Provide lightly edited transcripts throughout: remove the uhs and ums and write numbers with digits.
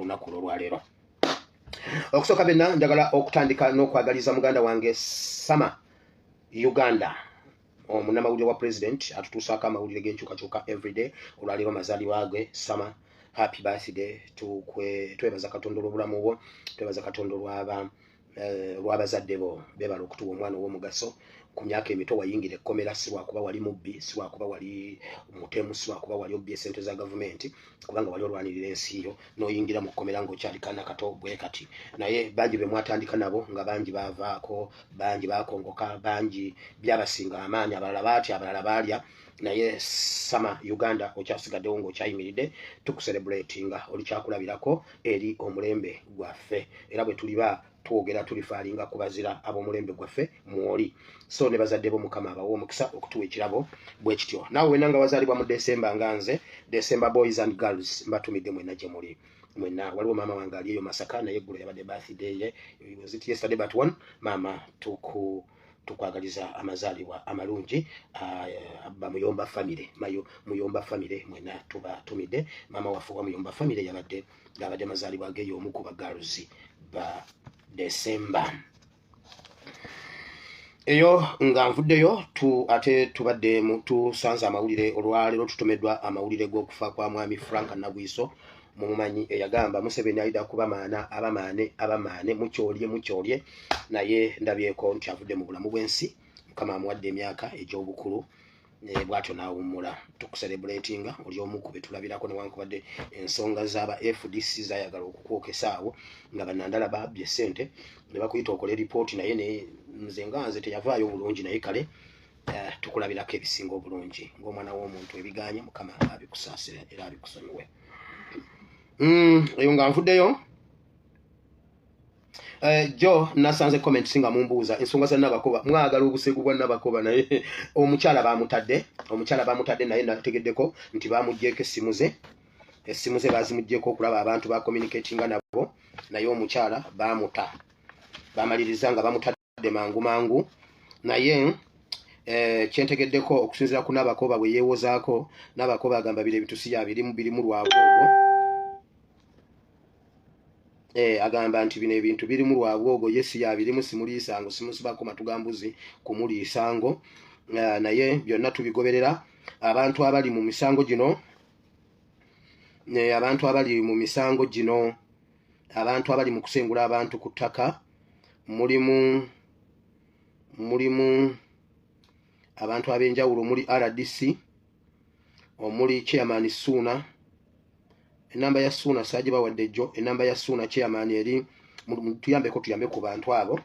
olunaku olwolwaleero. Okusooka byonna, njagala okutandika n'okwagaliza muganda wange Sama Uganda, omunnamawulire wa president atutuusaako amawulire g'enkyukakyuka everyday. Olwaleero mazaalibwa ge. Sama, happy birthday. Twebaza Katonda olw'obulamu bwo, twebaza Katonda olw'abazadde bo bebala okutuwa omwana ow'omugaso. Ku myaka emito wayingira ekkomera, si lwakuba wali mubbi, si lwakuba wali mutemu, si lwakuba wali obbye esente za gavumenti, kubanga wali olwanirira ensi yo n'oyingira mu kkomera ng'okyali kana kato bwe kati. Naye bangi be mwatandika nabo nga bangi bavaako, bangi bakongoka, bangi byabasinga amaanyi, abalala baatya, abalala baalya. Naye Sama Uganda, okyasigaddewo ng'okyayimiridde. Tukucelebratinga, oli kyakulabirako eri omulembe gwaffe, era bwe tuliba twogera tulifaalinga ku bazira ab'omulembe gwaffe mwoli. So ne bazadde bo, Mukama abawa omukisa okutuwa ekirabo bwe kityo. Naawe wena nga wazaalibwa mu Desemba nga nze, December boys and girls, mbatumidde mwenna gye muli mwenna. Waliwo maama wange ali eyo Masaka, naye eggulo yabadde birthday ye. Was it yesterday but one? Maama, tukwagaliza amazaalibwa amalungi. Bamuyomba family, mayo Muyomba family mwena tubatumidde. Maama waffe wa Muyomba family yabadde ng'abadde mazaalibwa ge, y'omu ku bagaluzi ba Desemba. Eyo nga nvuddeyo tu, ate tubadde tusanze amawulire olwaleero, tutomeddwa amawulire g'okufa kwa mwami Frank Nabwiso. Mumumanyi, eyagamba Museveni ayida kubamaana, abamaane, abamaane, mukyolye, mukyolye. Naye ndabyeko nti avudde mu bulamu bw'ensi. Mukama amuwadde emyaka egy'obukulu, bw'atyo n'awummula. Tukucelebratinga, oli omu ku betulabirako, newankubadde ensonga z'aba FDC zayagala okukwokesa awo nga bannandala babbye essente ne bakuyita okola eripooti, naye nze nga nze teyavaayo bulungi. Naye kale, tukulabirako ebisinga obulungi ng'omwana w'omuntu. Ebiganye, Mukama abikusaasire era abikusonyiwe. Eyo nga nvuddeyo. Jo nasanze comments nga mumbuuza ensonga za Nabakoba. Mwagala obusegu bwa Nabakoba, naye omukyala bamutadde, omukyala bamutadde, naye nategeddeko nti bamugyeko essimu ze. Essimu ze bazimugyeko okulaba abantu bacommunicatinga nabo, naye omukyala bamuta, bamaliriza nga bamutadde mangu mangu. Naye kyentegeddeko okusinziira ku Nabakoba bwe yeewozaako, Nabakoba agamba biro ebintu si yabirimu, birimu lwabwogo. Agamba nti bino ebintu birimu lwabwogo, ye si yabirimu, simuliisango, simusibako matugambuzi kumuliisango. Naye byonna tubigoberera. Abantu abali mu misango gino, abantu abali mu misango gino, abantu abali mu kusengula abantu ku ttaka, mulimu abantu ab'enjawulo, omuli RDC, omuli chairman Suuna. Enamba ya Suuna saagibawadde ejjo. Enamba ya Suuna chairman eri, tuyambeko, tuyambe ku bantu abo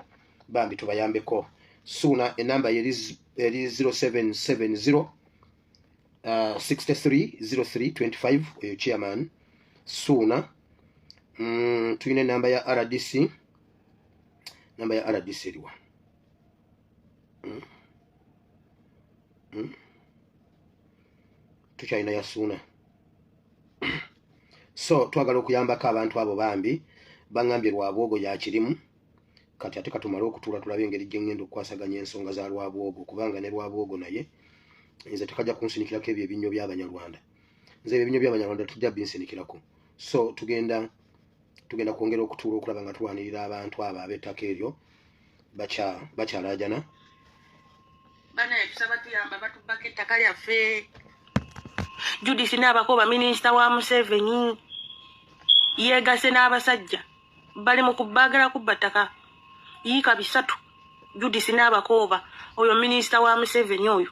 bambi, tubayambeko. Suuna enamba eri 0770 63 03 25, oyo chairman Suuna. Tulina enamba ya RDC. Namba ya RDC eriwa? Tukyalina ya Suuna. So twagala okuyambako abantu abo bambi. Baŋŋambye Lwabwogo yakirimu kati, ate katumale okutuula tulabe engeri gye ŋŋenda okukwasaganya ensonga za Lwabwogo, kubanga ne Lwabwogo naye nze tekajja kunsinikirako ebyo ebinnyo by'Abanyarwanda. Nze ebyo ebinnyo by'Abanyarwanda tujja binsinikirako. So tugenda kwongera okutuula okulaba nga tulwanirira abantu abo ab'ettaka eryo bakyalaajana. Banaye, tusaba tuyamba, batubbako ettaka lyaffe. Judith Nabakoba, minisita wa Museveni, yeegase n'abasajja bali mu kubaagala kubba ttaka yiika 300. Judith Nabakooba oyo minisita wa Museveni oyo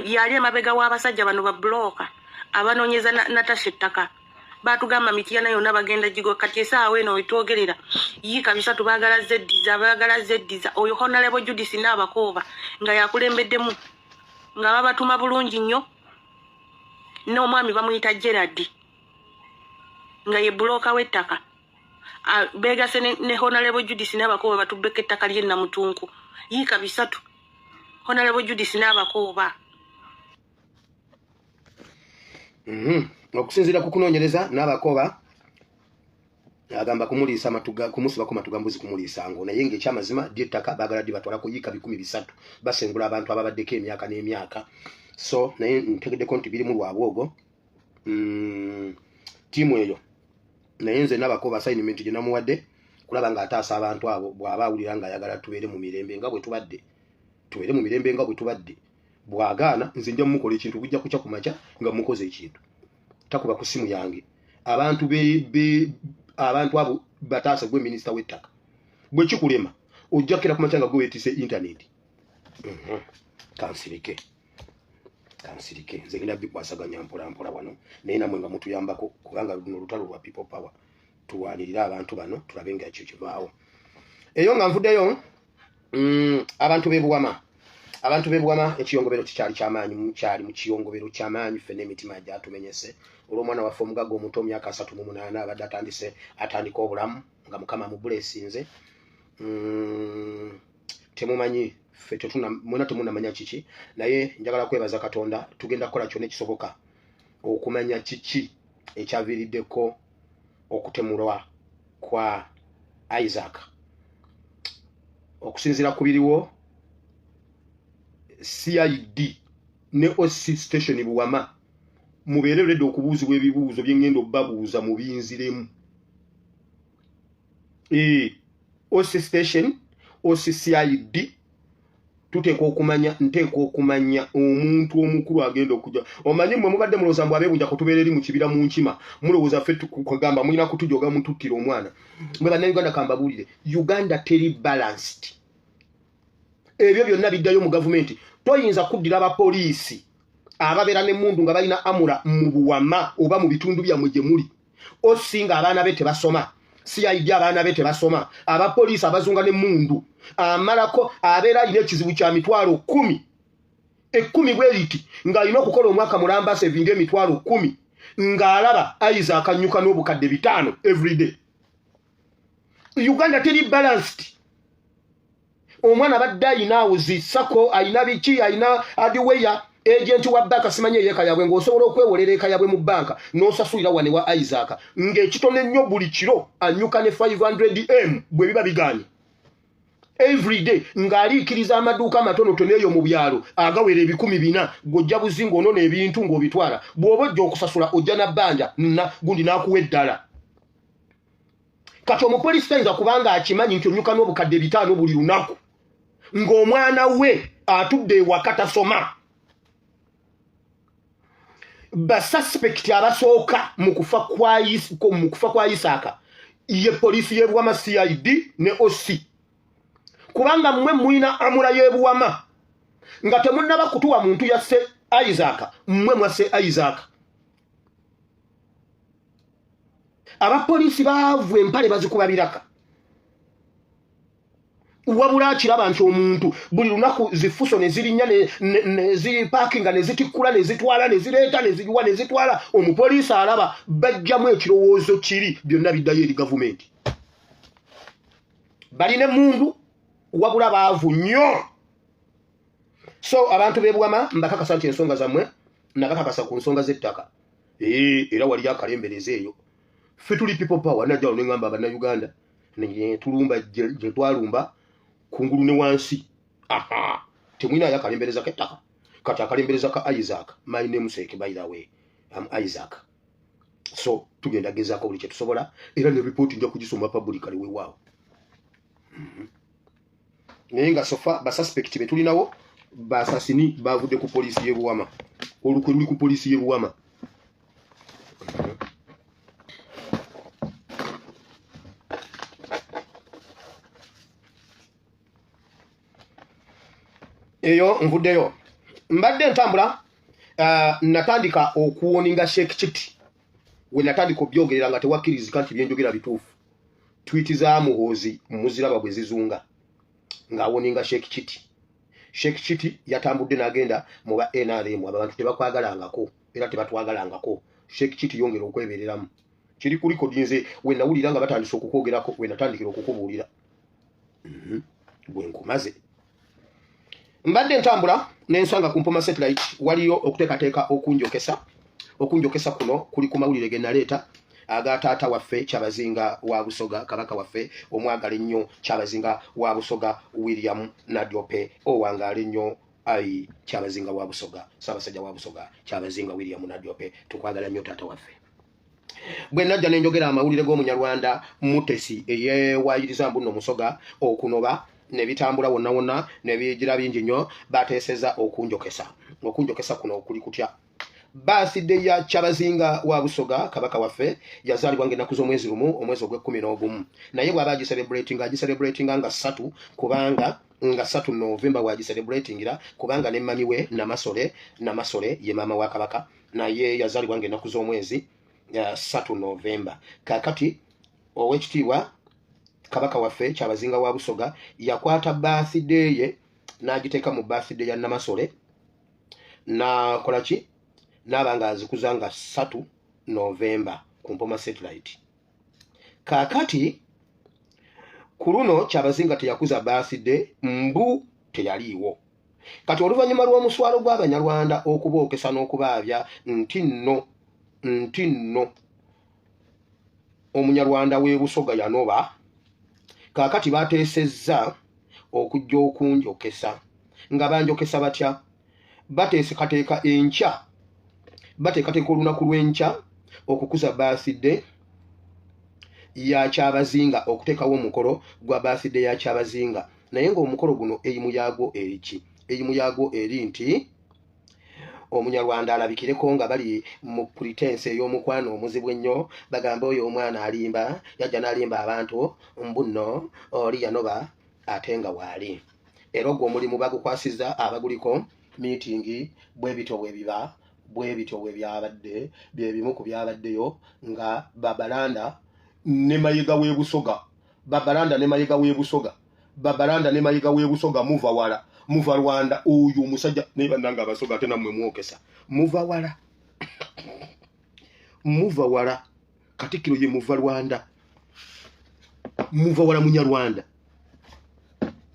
yali emabega w'abasajja bano ba broker abanoonyeza Natasha ettaka. Batugamba Mityana yonna bagenda gigo. Kati esaawa eno wetwogerera yiika 300 baagala zeddiza, baagala zeddiza. Oyo Honorable Judith Nabakooba nga yakulembeddemu, nga babatuma bulungi nnyo, n'omwami bamuyita Gerard nga ye broker w'ettaka. Beegase ne Honorable Judith Nabakooba batubbeko ettaka ly'e Namutunku yiika 300. Honorable Judith Nabakooba. Okusinziira ku kunoonyereza, n'Abakoba agamba kumuliisa matuga, kumusibako matuga mbuzi, kumuliisa ngo. Naye ng'ekyamazima ddi ettaka baagala ddi batwalako yiika 300,000, basengula abantu ababaddeko emyaka n'emyaka. So naye ntegeddeko nti birimu lwabwogo. Ttiimu eyo. Naye nze nabako assignment gye namuwadde kulaba ng'ataasa abantu abo. Bw'aba awulira ng'ayagala tubeere mu mirembe nga bwe tubadde, tubeere mu mirembe nga bwe tubadde. Bw'agaana, nze nja mumukola ekintu, bujja kukya ku makya nga mukoze ekintu. Takuba ku ssimu yange. Abantu be abantu abo bataasa. Gwe minisita w'ettaka, bwe kikulema ojja kukera ku makya nga gwe weetisse intaneti. Kansirike, kansirike. Nze ngenda bikwasaganya mpola mpola wano, naye namwe nga mutuyambako, kubanga luno olutalo lwa people power. Tulwanirire abantu bano, tulabe nga ekyo kivaawo. Eyo nga nvuddeyo, abantu b'ebuwama, abantu b'ebuwama, ekiyongobero kikyali kyamaanyi, kyali mu kiyongobero kyamaanyi. Ffenna emitima gyatumenyese olw'omwana waffe omugagga omuto, myaka 38, abadde atandise, atandika obulamu nga Mukama mubulesinze. Temumanyi ffe mwena temunamanya kiki, naye njagala kwebaza Katonda. Tugenda kukola kyonna ekisoboka okumanya kiki ekyaviiriddeko okutemulwa kwa Isaac. Okusinziira ku biriwo, CID ne OC station Buwama, mubeere ready okubuuzibwa ebibuuzo byeŋŋenda obbabuuza mubinziremu. OC station, OC CID, tuteekwa okumanya, nteekwa okumanya omuntu omukulu agenda okujja. Omanyi mmwe mubadde mulowooza mbu abeebunja kutubeera eri mu kibira mu nkima, mulowooza ffe kugamba mulina kutujoga mututtira omwana. Mwe Bannayuganda, kambabuulire, Uganda teri balanced. Ebyo byonna biddayo mu gavumenti. Toyinza kuddira abapoliisi ababeera n'emmundu nga balina amura mu Buwama oba mu bitundu byammwe gye muli, osinga abaana be tebasoma, CID abaana be tebasoma, abapoliisi abazunga n'emmundu, amalako abeera alina ekizibu kya 100,000, 10 bwe riti, ng'alina okukola omwaka mulamba sevinga 10,000, ng'alaba Isaac anyuka n'obukadde 500 everyday. Uganda teri balanced. Omwana abadde ayina awo zisako, ayina biki, ayina adiweya agent wa banka, simanyi eyeka yabwe, ng'osobola okwewolera eka yabwe mu banka n'osasulira wane wa Isaac, ng'ekitono ennyo buli kiro anyuka ne 500 m bwe biba biganye everyday, ng'aliikiriza amaduuka amatonotono eyo mu byalo agawera 400,000. G'ojja buzi ng'onona ebintu ng'obitwala, bw'oba ojja okusasula ojja na bbanja na gundi n'akuwa eddala. Kati omupoliisi tayinza kubanga akimanyi nti onyuka n'obukadde 500 buli lunaku, ng'omwana we atudde ewaka tasoma. Ba suspect abasooka mu kufa kwa Isaaka ye poliisi y'ebuwama, CID ne OC, kubanga mmwe mulina amula y'ebuwama nga temunnaba kutuwa muntu yasse Isaac. Mmwe mwasse Isaac. Abapoliisi baavu, empale bazikuba biraka, wabula akiraba nti omuntu buli lunaku zifuso ne zirinnya ne zipaakinga ne zitikkula ne zitwala ne zireeta ne ziyiwa ne zitwala. Omupoliisi alaba bajjamu ekirowoozo kiri, byonna biddayo eri gavumenti. Balina emundu, wabula baavu nnyo. So abantu b'ebuwama, mbakakasa nti ensonga zammwe nabakakasa ku nsonga z'ettaka. Era waliyo akalembereza eyo. Ffe tuli people power. Najjawo neŋŋamba Abannayuganda tulumba gye twalumba kungulu ne wansi. Aha, temulinayo akalembereza k'ettaka. Kati akalembereza ka Isaac, my namesake, by the way, am Isaac. So tugenda gezaako buli kyetusobola, era ne ripooti nja kugisoma publicly. Weewaawo. Naye nga so far ba suspect be tulinawo ba assassin bavudde ku poliisi y'e Buwama. Olukwe luli ku poliisi y'e Buwama. Eyo nvuddeyo, mbadde ntambula, natandika okuwoninga Sheikh Kiti. We natandika obyogerera nga tewakkirizika nti byenjogera bituufu. Tweet za Muhoozi muziraba bwe zizunga ng'awoninga Sheikh Kiti. Sheikh Kiti yatambudde n'agenda mu ba NRM. Abo abantu tebakwagalangako era tebatwagalangako. Sheikh Kiti, yongera okwebereramu. Kiri ku record. Nze we nawulira nga batandise okukwogerako, we natandikira okukubuulira. Gwe nkumaze. Mbadde ntambula nensanga ku Mpoma Satellite waliyo okuteekateeka okunjokesa. Okunjokesa kuno kuli ku mawulire ge naleeta aga taata waffe Kyabazinga wa Busoga, kabaka waffe omwagala ennyo, Kyabazinga wa Busoga William Nadiope. Owangaala ennyo, ayi Kyabazinga wa Busoga, Ssaabasajja wa Busoga, Kyabazinga William Nadiope. Tukwagala nnyo, taata waffe. Bwe najja ne njogera amawulire g'Omunyarwanda Mutesi eyeewayiriza mbu nno Musoga okunoba ne bitambula wonna wonna ne bigira bingi nnyo, bateeseza okunjokesa. Okunjokesa kuno okuli kutya? Birthday ya Kyabazinga wa Busoga, Kabaka waffe, yazaalibwa ng'ennaku z'omwezi 1 omwezi ogw'ekkumi n'ogumu, naye bw'aba agiselebratinga, agiselebratinga nga 3, kubanga nga 3 Novemba bw'agiselebratingira, kubanga ne mami we Namasole, Namasole ye maama wa Kabaka, naye yazaalibwa ng'ennaku z'omwezi 3 Novemba. Kaakati Oweekitiibwa Kabaka waffe Kyabazinga wa Busoga yakwata birthday ye n'agiteeka mu birthday ya Namasole, n'akola ki? N'aba ng'azikuza nga 3 Novemba ku Mpoma Satellite. Kaakati ku luno Kyabazinga teyakuza birthday, mbu teyaliiwo. Kati oluvannyuma lw'omuswalo gw'Abanyarwanda okubookesa n'okubaabya nti nno Omunyarwanda w'e Busoga yanoba, kaakati bateesezza okujja okunjokesa. Nga banjokesa batya? Bateesekateeka enkya, bateekateeka olunaku lw'enkya okukuza birthday ya Kyabazinga, okuteekawo omukolo gwa birthday ya Kyabazinga. Naye ng'omukolo guno eyimu yaagwo eri ki? Eyimu yaagwo eri nti Omunyarwanda alabikireko nga bali mu pretense ey'omukwano omuzibu ennyo, bagambe oyo omwana alimba, yajja n'alimba abantu mbu nno oli yanoba ate nga waali. Era ogwo omulimu bagukwasizza abaguliko meeting. Bwe bityo bwe biba, bwe bityo bwe byabadde, bye bimu ku byabaddeyo nga Babalanda ne Mayiga w'e Busoga, Babalanda ne Mayiga w'e Busoga, Babalanda ne Mayiga w'e Busoga. Muva wala, muva Rwanda. Oyo omusajja naye bannange Abasoga ate nammwe mwokesa, muva wala, muva wala. Katikkiro ye muva Rwanda, muva wala Munyarwanda.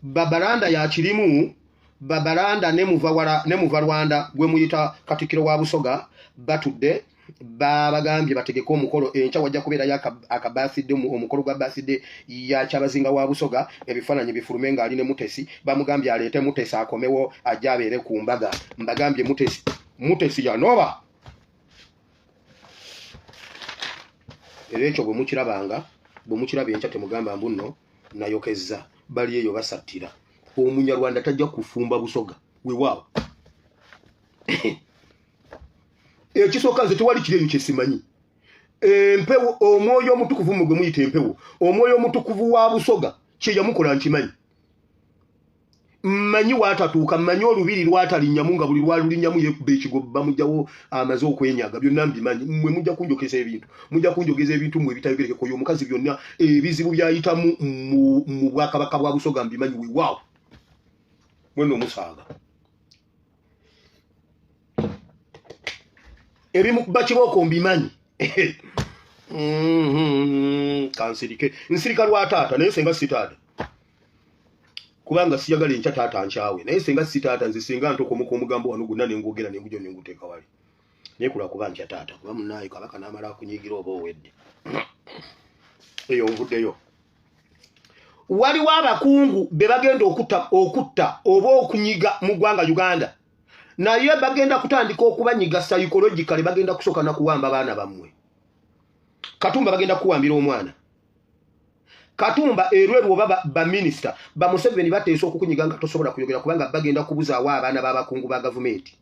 Babalanda yakirimu, Babalanda ne muva wala ne muva Rwanda gwe muyita Katikkiro wa Busoga batudde babagambye bategeke omukolo enkya. Wajja kubeerayo akabirthday, omukolo gwa birthday ya Kyabazinga wa Busoga, ebifaananyi bifulume ng'ali ne Mutesi. Bamugambye aleete Mutesi akomewo ajje abeere ku mbaga. Mbagambye Mutesi, Mutesi yanoba. Era ekyo bwe mukirabanga, bwe mukiraba enkya, temugamba mbu nno nayokezza. Bali eyo basattira Omunyarwanda tajja kufumba Busoga. Weewaawo, ekisooka nze tewali kiri eyo kyesimanyi. Empewo, omwoyo omutukuvu mmwe gwe muyita empewo, omwoyo omutukuvu wa Busoga kye yamukola nkimanyi. Mmanyi waatatuuka, mmanyi olubiri lwatalinnyamu, nga buli lwalulinnyamu yekuba ekigo, bamugjawo amaze okwenyaga. Byonna mbimanyi. Mmwe mujja kunjokeza ebintu, mujja kunjogeza ebintu mmwe ebitayogerekeko. Oyo omukazi byonna ebizibu byayitamu mu bwakabaka bwa Busoga mbimanyi. Weewaawo, mwenna omusaaga ebimukuba kibooko mbimanyi. Kansirike, nsirika lwa taata, naye senga si taata, kubanga siyagala enkya taata nkyawe. Naye senga si taata, nze senga ntokomoka omugambo wano gwonna nengwogera nengujo nenguteeka wali, naye kulwakuba ntya taata, kuba munaayo Kabaka n'amala akunyiigira oba owedde. Eyo nvuddeyo. Waliwo abakungu be bagenda okutta, okutta oba okunyiga mu ggwanga Uganda, naye bagenda kutandika okubanyiga psychologically. Bagenda kusooka nakuwamba baana bammwe. Katumba bagenda kuwambira omwana Katumba erweru, oba baminisita ba Museveni bateesa okukunyiga nga tosobola kuyogera, kubanga bagenda kubuzaawo abaana b'abakungu ba gavumenti.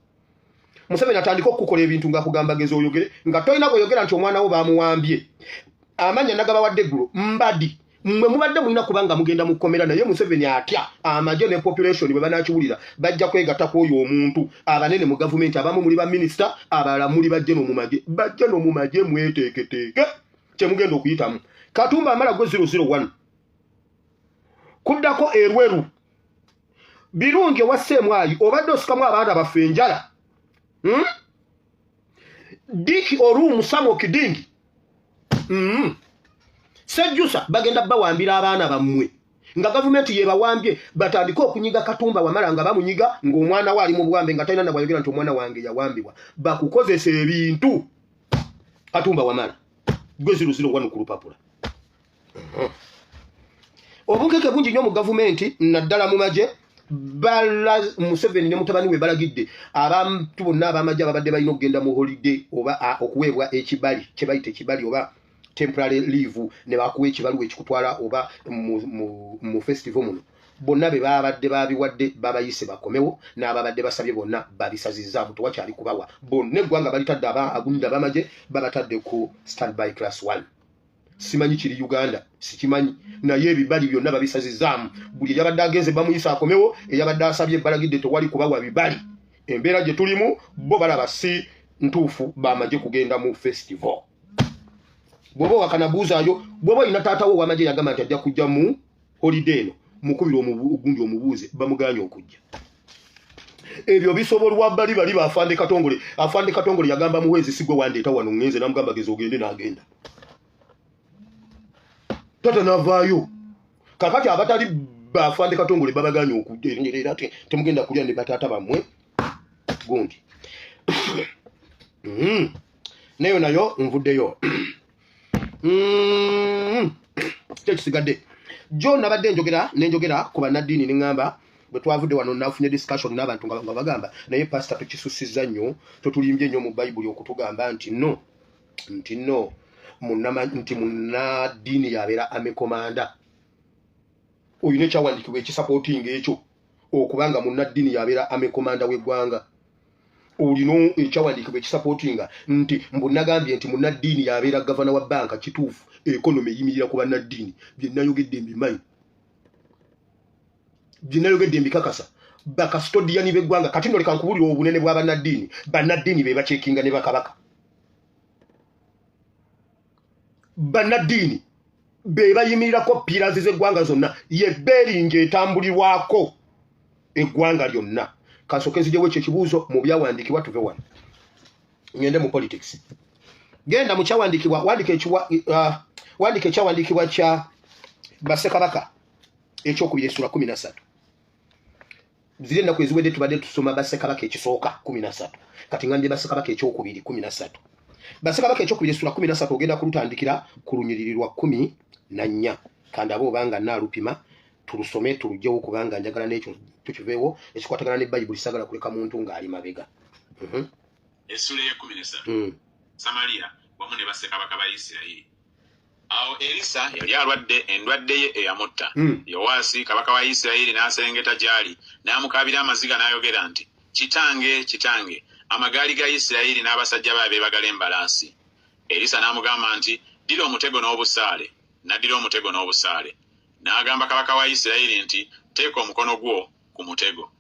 Museveni atandika okukukola ebintu nga kugamba geza oyogere, nga tolina bweyogera nti omwana wo bamuwambye. Amanya nagabawadde eggulo mbadi mmwe mubadde mulina kubanga mugenda mu kkomera, naye Museveni atya amagye ne population bwe banakiwulira bajja kwegatta ku oyo omuntu. Abanene mu gavumenti, abamu muli baminisita, abalala muli bajje nomumagye, bajje nomumagye, mweteeketeeke kyemugenda okuyitamu. Katumba amala gwe 001 kuddako erweru birungi owa Seemwayi, obadde osikamu abaana baffe enjala, Diki Orumu Samo Kidingi, Sejjusa, bagenda bawambira abaana bammwe nga gavumenti yebawambye. Batandike okunyiga Katumba Wamala nga bamunyiga ng'omwana we ali mu buwambe, nga talina nabwayogera nti omwana wange yawambibwa. Bakukozesa ebintu. Katumba Wamala gwe 001 ku lupapula. Obunkeke bungi nnyo mu gavumenti, naddala mu magye. Museveni ne mutabani we balagidde abantu bonna ab'amagye ababadde balina okugenda mu holiday oba okuweebwa ekibali kye bayita ekibali oba temporary leave, ne bakuwa ekibaluwa ekikutwala oba mu festival muno, bonna be babadde babiwadde babayise bakomewo, n'ababadde basabye bonna babisazizaamu, tewakyali kubawa. Bonna eggwanga balitadde agunida ab'amagye babatadde ku standby class 1. Simanyi kiri Uganda, sikimanyi, naye ebibali byonna babisazizaamu. Buli eyabadde agenze bamuyise akomewo, eyabadde asabye balagidde tewali kubawa bibali. Embeera gye tulimu bo balaba si ntuufu bamagye kugenda mu festival. Bw'oba wakanabuuzaayo, bw'oba olina taata wo ow'amagye yagamba nti ajja kujja mu holiday eno, mukubira ogundi omubuuze, bamuganye okujja. Ebyo bisobolwa bali bali baafande Katongole. Afande Katongole yagamba Muhwezi, "Sigwe wandeeta wano, ŋŋenze." Namugamba, "Geza ogende." N'agenda tata navaayo. Kakati abatali bafande Katongole babaganye okujja era temugenda kulya ne bataata bammwe gundi. Neyo nayo nvuddeyo. Kyekisigadde jo nabadde njogera nenjogera ku bannaddiini, neŋŋamba bwe twavudde wano nafunye discussion n'abantu nga bagamba, "Naye pasita, tukisusizza nnyo, totulimbye nnyo mu Bayibuli okutugamba nti no nti no nti munnaddiini yabeera army commander." Olina ekyawandiikibwa ekisupportinga ekyo okubanga munnaddiini yabeera army commander w'eggwanga? Olina ekyawandiikibwa ekisupportinga nti mbu nagambye nti munnaddiini yabeera gavana wa banka? Kituufu, economy eyimirira ku bannaddiini. Bye nayogedde mbimanyi, bye nayogedde mbikakasa, bacustodian b'eggwanga. Kati nno leka nkubulira obunene bwa bannaddiini. Bannaddiini be bacheckinga ne bakabaka. Bannaddiini be bayimirirako pillars z'eggwanga zonna, ye bearing etambulirwako eggwanga lyonna. Kasooke nzijewo ekyo ekibuuzo mu byawandiikibwa, tuve wano ngende mu politics. Genda mu kyawandiikibwa, wandika ekyawandiikibwa kya Bassekabaka ekyokubiri essula 13. Ziri ennaku eziwedde tubadde tusoma Bassekabaka ekisooka 13, kati ngambye Bassekabaka ekyokubiri 13. Bassekabaka ekyokubiri essula 13, ogenda kulutandikira ku lunyiriri lwa 14. Kandabe obanga naalupima tulusome tulugyewo, kubanga njagala n'ekyo tukiveewo ekikwatagana ne Bayibuli. Sagala kuleka muntu ng'ali mabega. Essula ey'e 13. Samaliya wamu ne bassekabaka ba Isirayiri. Awo Erisa yali alwadde endwadde ye eyamutta. Yowaasi kabaka wa Isirayiri n'aserengeta gy'ali n'amukaabira amaziga n'ayogera nti, "Kitange, kitange, amagaali ga Isirayiri n'abasajja be abeebagala embalaasi!" Erisa n'amugamba nti, "Ddira omutego n'obusaale." N'addira omutego n'obusaale. N'agamba kabaka wa Isirayiri nti, "Teeka omukono gwo ku mutego."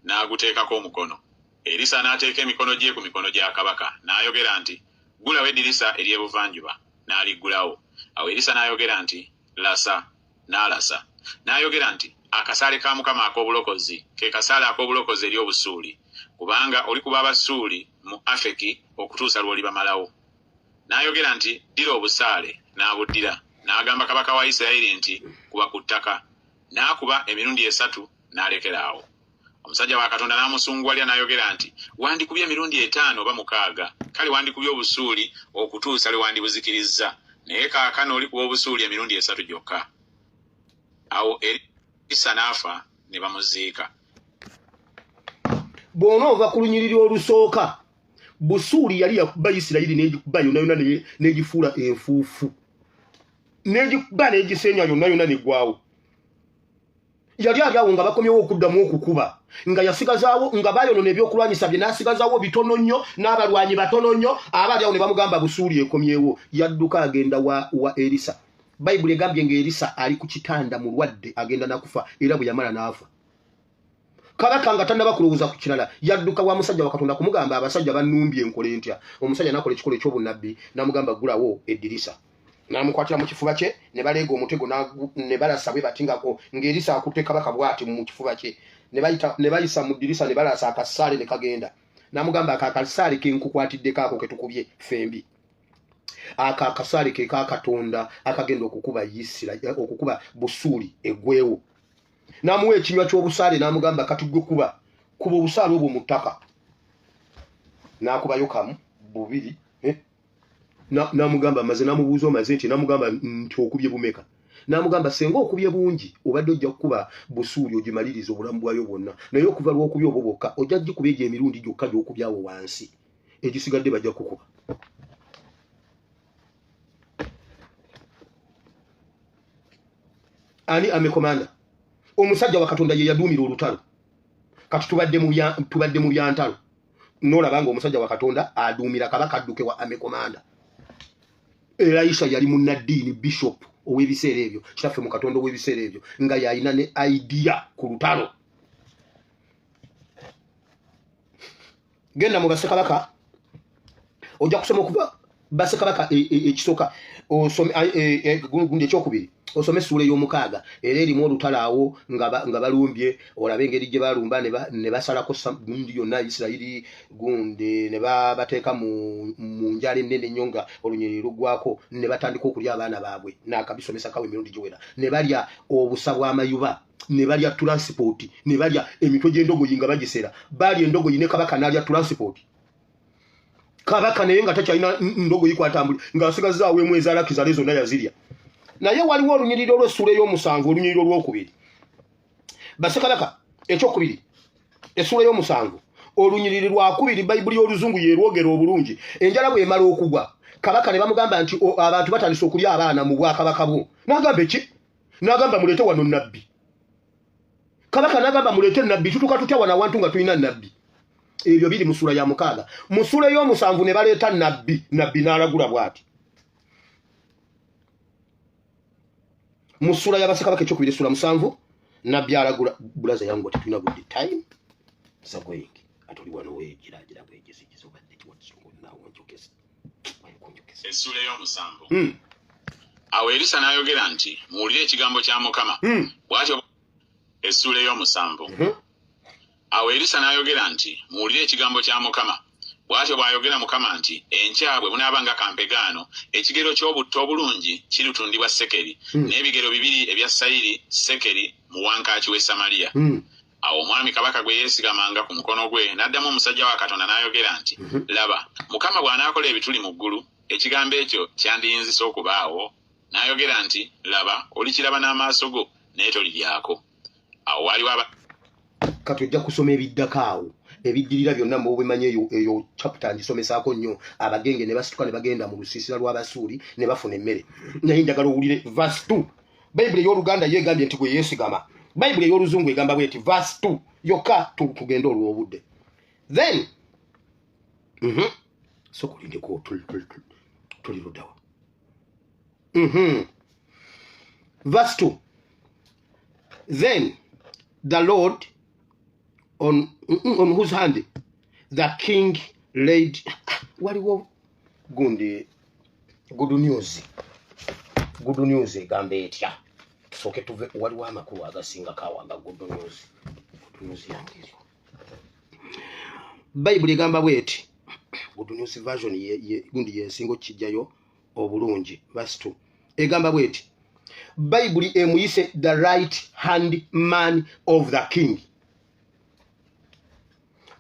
N'aguteekako omukono. Erisa n'ateeka emikono gye ku mikono gya kabaka, n'ayogera nti, "Ggulawo eddirisa ery'ebuvanjuba." N'aliggulawo. Awo Erisa n'ayogera nti, "Lasa." N'alasa. N'ayogera nti, "Akasaale ka Mukama ak'obulokozi ke kasaale ak'obulokozi eri Obusuuli, kubanga olikuba Abasuuli mu Afeki okutuusa lw'olibamalawo." N'ayogera nti, "Ddira obusaale." N'abuddira. N'agamba kabaka wa Isirayiri nti, "Kuba ku ttaka." N'akuba emirundi esatu n'alekera awo. Omusajja wa Katonda n'amusunguwalira n'ayogera nti, "Wandikubye emirundi etaano oba mukaaga, kale wandikubye Obusuuli okutuusa lwe wandibuzikirizza, naye kaakano olikuba Obusuuli emirundi esatu gyokka." Awo Erisa n'afa ne bamuziika. Bw'onoova ku lunyiriri olusooka, Busuuli yali yakuba Isirayiri n'egikuba yonna yonna n'egifuula enfuufu, n'egikuba n'egiseenya yonna yonna neggwawo. Yali ali awo nga bakomyewo okuddamu okukuba, nga yasigazaawo nga bayonona ebyokulwanyisa bye, n'asigazaawo bitono nnyo n'abalwanyi batono nnyo. Aba ali awo ne bamugamba Busuuli ekomyewo. Yadduka agenda wa Erisa. Bayibuli egambye nga Erisa ali ku kitanda mulwadde, agenda nakufa, era bwe yamala n'afa. Kabaka nga tannaba kulowooza ku kirala, yadduka wa musajja wa Katonda kumugamba, "Abasajja bannumbye, enkole ntya?" Omusajja n'akola ekikolo eky'obunnabbi, n'amugamba, "Ggulawo eddirisa." N'amukwatira mu kifuba kye, ne baleega omutego ne balasa bwe bati ng'Erisa akutte kabaka bw'ati mu kifuba kye, ne bayisa mu ddirisa ne balasa akasaale ne kagenda. N'amugamba, "Ako akasaale ke nkukwatiddeko, ako ke tukubye ffembi, ako akasaale ke ka Katonda akagenda okukuba Isira, okukuba Busuuli eggwewo." N'amuwa ekinywa ky'obusaale, n'amugamba, "Kati gwe kuba, kuba obusaale obwo mu ttaka." N'akubayo kamu, bubiri, eh? N'amugamba, "Maze." N'amubuuza, "Omaze?" Nti, n'amugamba nti, "Okubye bumeka?" N'amugamba, senga okubye bungi, obadde ojja kukuba Busuuli ogimaliriza obulamu bwayo bwonna, naye okuva lw'okubye obwo bwokka, ojja gikuba egyo emirundi gyokka gy'okubyawo wansi, egisigadde bajja kukuba. Ani army commander? Omusajja wa Katonda ye yaduumira olutalo. Kati tubadde mu byantalo, nolaba nga omusajja wa Katonda aduumira kabaka adduke wa army commander. Elisha yali munnaddiini, bishop ow'ebiseera ebyo, kitaffe mu Katonda ow'ebiseera ebyo, nga yalina ne idea ku lutalo. Genda mu Bassekabaka, ojja kusoma okuva Bassekabaka ekisooka, osome gundi ekyokubiri, osome essuula ey'omukaaga, era erimu olutalo awo nga balumbye. Olabe engeri gye balumba ne basalako gundi yonna Isirayiri, gundi ne babateeka mu njala ennene ennyo nga olunyiriri luggwako, ne batandika okulya abaana baabwe. Naakabisomesa kawo emirundi giwera. Ne balya obusa bw'amayuba, ne balya transport, ne balya emitwe gy'endogoyi nga bagisera. Balya endogoyi ne kabaka n'alya transport. Kabaka naye nga takyalina ndogoyi kwatambuli, ng'asigazaawo emu ezalakizale, zonna yazirya. Naye waliwo olunyiriri olw'essuula ey'omusanvu, olunyiriri olwokubiri. Bassekabaka ekyokubiri, essuula ey'omusanvu, olunyiriri lwakubiri. Bayibuli y'Oluzungu yerwogera obulungi. Enjala bw'emala okugwa, kabaka ne bamugamba nti abantu batandise okulya abaana mu bwakabaka bwo. N'agamba eki? N'agamba, "Muleete wano nabbi." Kabaka n'agamba, "Muleete nabbi. Tutuka tutya wano awantu nga tulina nabbi?" Ebyo biri mu ssuula ya mukaaga. Mu ssuula ey'omusanvu ne baleeta nabbi. Nabbi n'alagula bw'ati mu ssuula y'Abasekabaka ekyokubiri, essuula 7. Nabbi alagula. Bulaza yangu, tetulina budde, time is going. Ate oli wano weegiragira bwegizigiza, obadde kiwatnawo njokeza. Essuula ey'omusanvu. Awo Erisa n'ayogera nti, "Muwulire ekigambo kya Mukama." Bw'atyo essuula ey'omusanvu. Awo Erisa n'ayogera nti, "Muwulire ekigambo kya Mukama. Bw'atyo bw'ayogera Mukama nti, Enkya bwe bunaaba nga kampegaano, ekigero ky'obutto obulungi kiritundibwa sekeri n'ebigero 2 ebya sayiri sekeri mu wankaaki w'e Samaliya." Awo omwami kabaka gwe yeesigamanga ku mukono gwe n'addamu omusajja wa Katonda n'ayogera nti, "Laba, Mukama bw'anaakola ebituli mu ggulu, ekigambo ekyo kyandiyinzisa okubaawo?" N'ayogera nti, "Laba, olikiraba n'amaaso go, naye toliryako." Awo waaliwo aba Kati ojja kusoma ebiddako awo, ebiddirira byonna mubimanyi. Eyo chapter ngisomesaako nnyo. Abagenge ne basituka ne bagenda mu lusiisira lw'Abasuuli ne bafuna emmere. Naye njagala owulire verse 2. Bayibuli ey'Oluganda ye egambye nti gwe yeesigama. Bayibuli ey'Oluzungu egamba bweti, verse 2 yokka, tugende olw'obudde. Then sokulindeko, tuli luddawa? Verse 2: "Then the Lord on whose hand the king laid." Waliwo gundi, Good News. Good News egamba etya? Tusooke tuve, waliwo amakulu agasingako awo aga Good News. Good News yange eriwo. Bayibuli egamba bweti, Good News Version gundi yensinga okukijjayo obulungi. Verse 2 egamba bweti, Bayibuli emuyise the right hand man of the king.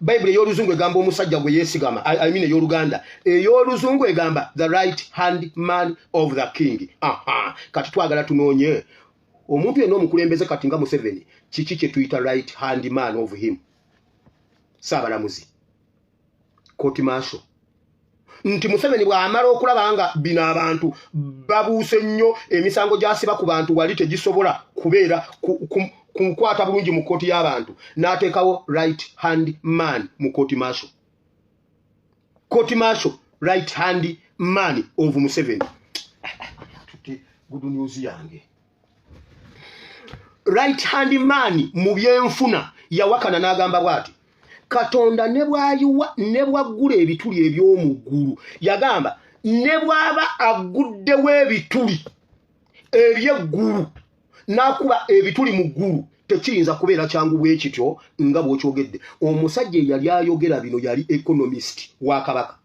Bayibuli ey'Oluzungu egamba omusajja gwe yeesigama, I mean ey'Oluganda. Ey'Oluzungu egamba the right hand man of the king. Aha, kati twagala tunoonye omuntu yenna omukulembeze kati nga Museveni, kiki kye tuyita right hand man of him? Saabalamuzi, court martial. Nti Museveni bw'amala okulaba nga bino abantu babuuse nnyo, emisango gy'asiba ku bantu wali tegisobola kubeera kukwata bulungi mu kkooti y'abantu, n'ateekawo right hand man mu court martial. Court martial, right hand man of Museveni. Tuti Good News yange, right hand man mu byenfuna yawakana n'agamba bw'ati, Katonda ne bw'ayiwa ne bw'aggula ebituli eby'omu ggulu, yagamba ne bw'aba agguddewo ebituli eby'eggulu n'akuba ebituli mu ggulu, tekiyinza kubeera kyangu bwe kityo nga bw'okyogedde. Omusajja eyali ayogera bino yali economist wa kabaka,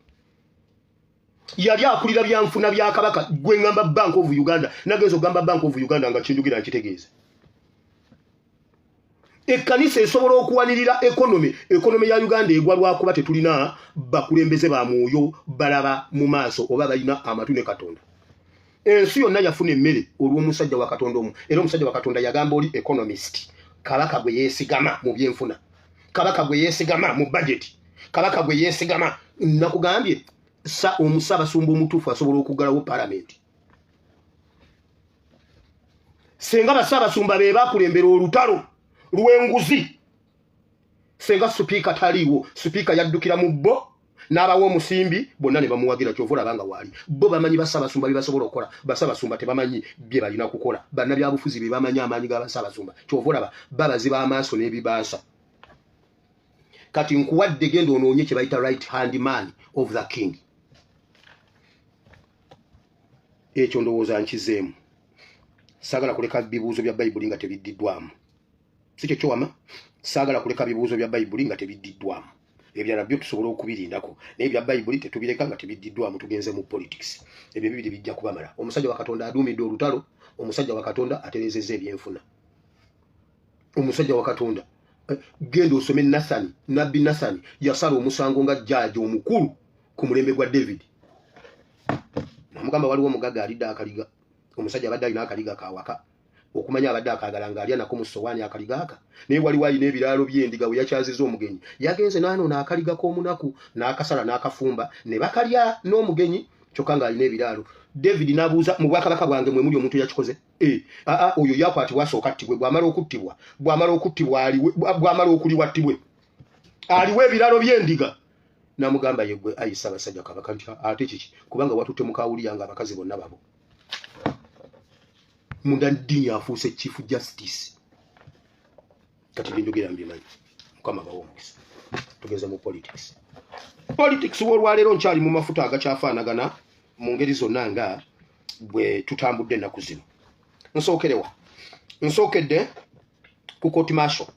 yali akulira byanfuna bya kabaka. Gwe ngamba Bank of Uganda, nagenza okugamba Bank of Uganda nga kyenjogera nkitegeeza. Ekkanisa esobola okuwanirira economy? Economy ya Uganda egwa lwakuba tetulina bakulembeze ba mwoyo balaba mu maaso oba balina amatu ne Katonda. Ensi yonna yafuna emmere olw'omusajja wa Katonda omu. Era omusajja wa Katonda yagamba oli economist, kabaka gwe yeesigama mu byenfuna, kabaka gwe yeesigama mu budget, kabaka gwe yeesigama. Nakugambye omusabasumba omutuufu asobola okuggalawo palamenti. Senga basabasumba be bakulembera olutalo lw'enguzi, senga sipiika taliiwo, sipiika yaddukira mu bo n'abawa omusimbi bonna ne bamuwagira. Kyova olaba nga waali bo bamanyi basabasumba bye basobola okukola, basabasumba tebamanyi bye balina kukola. Bannabyabufuzi be bamanyi amaanyi g'abasabasumba, kyova olaba babaziba amaaso n'ebibaasa. Kati nkuwadde, genda onoonye kye bayita right hand man of the king. Ekyo ndowooza nkizeemu. Saagala kuleka bibuuzo bya Bayibuli nga tebiddiddwamu, si kyo kyowama? Saagala kuleka bibuuzo bya Bayibuli nga tebiddiddwamu. Ebirala byo tusobola okubirindako, naye ebya Bayibuli tetubireka nga tebiddiddwamu. Tugenze mu politics. Ebyo bibiri bijja kubamala. Omusajja wa Katonda aduumidde olutalo, omusajja wa Katonda atereezezza ebyenfuna, omusajja wa Katonda, genda osome Nathani, nabbi Nathani yasala omusango nga jaaji omukulu ku mulembe gwa David. Namugamba waliwo omugagga alidde akaliga. Omusajja abadde alina akaliga kawaka, okumanya abadde akagala ng'alya nako mu sowaani akaliga aka, naye waliwo alina ebiraalo by'endiga. We yakyaziza omugenyi, yagenze n'anoona akaliga k'omunaku n'akasala n'akafumba ne bakalya n'omugenyi, kyokka ng'alina ebiraalo. David n'abuuza, "Mu bwakabaka bwange mwe muli omuntu yakikoze?" Aa, oyo yakwatibwa asooka attibwe. Bw'amala okuttibwa, bw'amala okuttibwa aliwe, bw'amala okuliwa attibwe, aliwe ebiraalo by'endiga. Namugamba, "Yeggwe ayi Ssaabasajja Kabaka." Nti, "Ate kiki? Kubanga watutte mukawuliya nga abakazi bonna babo." Munda ddiini afuuse chief justice. Kati byenjogera mbimanyi. Mukama bawe omukisa. Tugeze mu politics. Politics w'olwaleero nkyali mu mafuta agakyafaanagana mu ngeri zonna nga bwe tutambudde ennaku zino. Nsookerewa? Nsookedde ku court martial.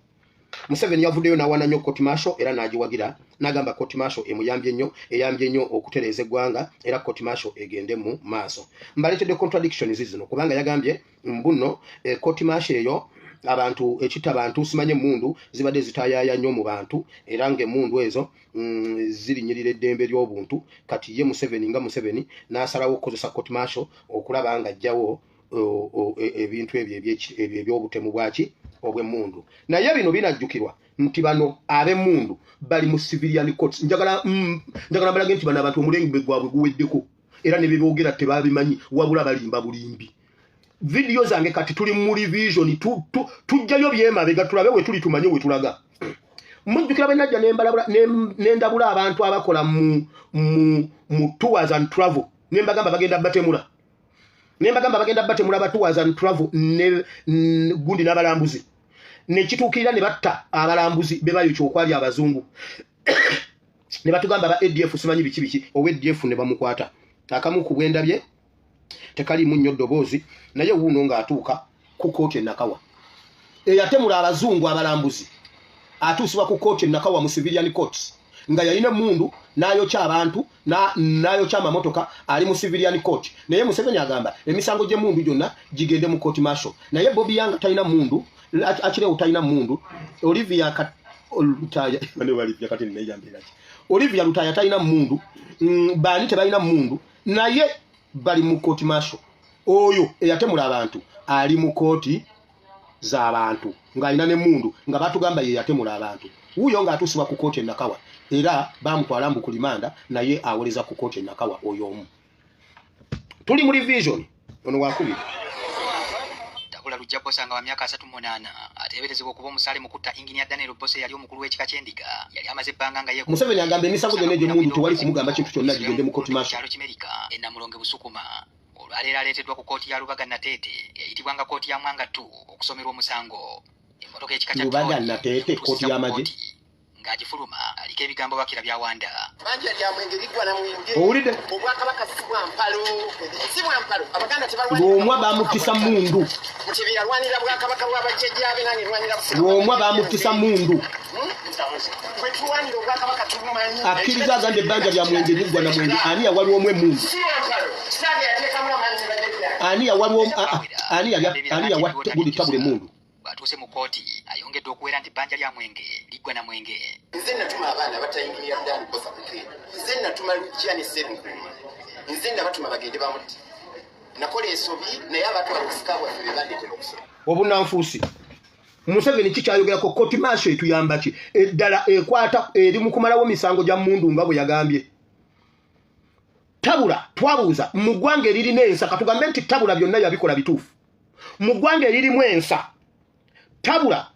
Museveni yavuddeyo n'awaana nnyo court martial era n'agiwagira, n'agamba court martial emuyambye nnyo, eyambye nnyo okutereeza eggwanga, era court martial egende mu maaso. Mbaleetedde contradictions zino kubanga yagambye mbuno court martial eyo abantu ekitta abantu, simanye emmundu zibadde zitayaaya nnyo mu bantu, era ng'emmundu ezo zirinyirira eddembe ly'obuntu. Kati ye Museveni nga Museveni n'asalawo okukozesa court martial okulaba ng'ajjawo ebintu ebyo ebyobutemu bwaki obw'emmundu. Naye bino binajjukirwa nti bano ab'emmundu bali mu civilian courts. Njagala mbalage nti bano abantu omulembe gwabwe guweddeko, era ne byeboogera tebabimanyi, wabula balimba bulimbi. Vidiyo zange kati tuli mu revision, tujjayo byemabega tulabe we tuli, tumanye we tulaga. Mujjukira bwe najja nendabula abantu abakola mu tours and travel, nembagamba bagenda batemula, nembagamba bagenda batemula ba tours and travel ne gundi n'abalambuzi, nekituukirira ne batta abalambuzi bebayokya okwali abazungu, ne batugamba ba ADF simanyi biki biki. Owa ADF ne bamukwata. Akamu ku bwendabye tekalimu nnyo ddoboozi, naye wuuno ng'atuuka ku kooti enakawa. Eyatemula abazungu abalambuzi atuusibwa ku kooti enakawa mu civilian courts, nga yalina emundu n'ayokya abantu, n'ayokya amamotoka, ali mu civilian court. Naye Museveni agamba emisango gy'emundu gyonna gigende mu court martial. Naye Bobi Yanga talina mundu, Akirewo talina mundu, Olivia Lutaya, kati neyambiraki, Olivia Lutaya talina mundu, baani tebalina mundu, naye bali mu court martial. Oyo eyatemula abantu ali mu kooti z'abantu ng'alina n'emmundu, nga batugamba ye yatemula abantu. Wuuyo ng'atuusibwa ku kooti enakawa, era bamutwala mbu ku limanda, naye awereza ku kooti enakawa oyo omu. Tuli mu revision. Ono wakubiri. Tabula Lujja Bosa nga wa myaka 38 ateeberezebwa okuba omusaale mu kutta Inginia Daniel Bosa eyali omukulu w'ekika ky'Endiga, yali amaze ebbanga nga Museveni agamba emisango gyonna egy'emmundu tewali kumugamba kintu kyonna, gigende mu court martial. Kyalo Kimerika e Namulonge Busukuma. Olwaleero aleeteddwa ku kooti ya Lubaga Nateete eyitibwa nga kooti ya Mwanga 2 okusomerwa omusango. Emmotoka ekika kya Lubaga Tony Nateete, emutuusizza kooti ku y'amagye. kooti. Ng'agifuluma aliko ebigambo bakira byawanda. Banja lya mwenge liggwa na mwenge. Owulidde? Obwakabaka si bwa mpalo, si bwa mpalo. Abaganda tebalwanira. Lwomwa bamutisa mundu. Mutebi yalwanira bwakabaka bw'abajjajjaabe, nange nwanira busika. Lwomwa bamutisa mundu. Bwe tulwanira obwakabaka tubumanyi. Akkiriza, agambye ebbanja lya mwenge liggwa na mwenge. Ani yawalwomu emundu? Si bwa mpalo. Kitange yateekamu amaanyi ne bajjajjange. Ani yawalwomu? Ani yali, ani yawa gundi tabula emundu? Bw'atuuse mu kooti ayongedde okuwera nti bbanja lya mwenge liggwa na mwenge. Nze natuma abaana batayingirira Dan Bosa Bukeeri. Nze natuma Lujja ne Serunkuma. Nze nabatuma bagende bamutte. Nakola ensobi, naye abatwala obusika bwaffe be bandeetera okusoma. Obunanfuusi. Museveni kikyayogerako court martial etuyamba ki? Eddala ekwata eri mu kumalawo misango gya mundu nga bwe yagambye. Tabula twabuuza mu ggwanga eririna ensa, katugambe nti Tabula byonna yabikola bituufu. Mu ggwanga eririmu ensa, Tabula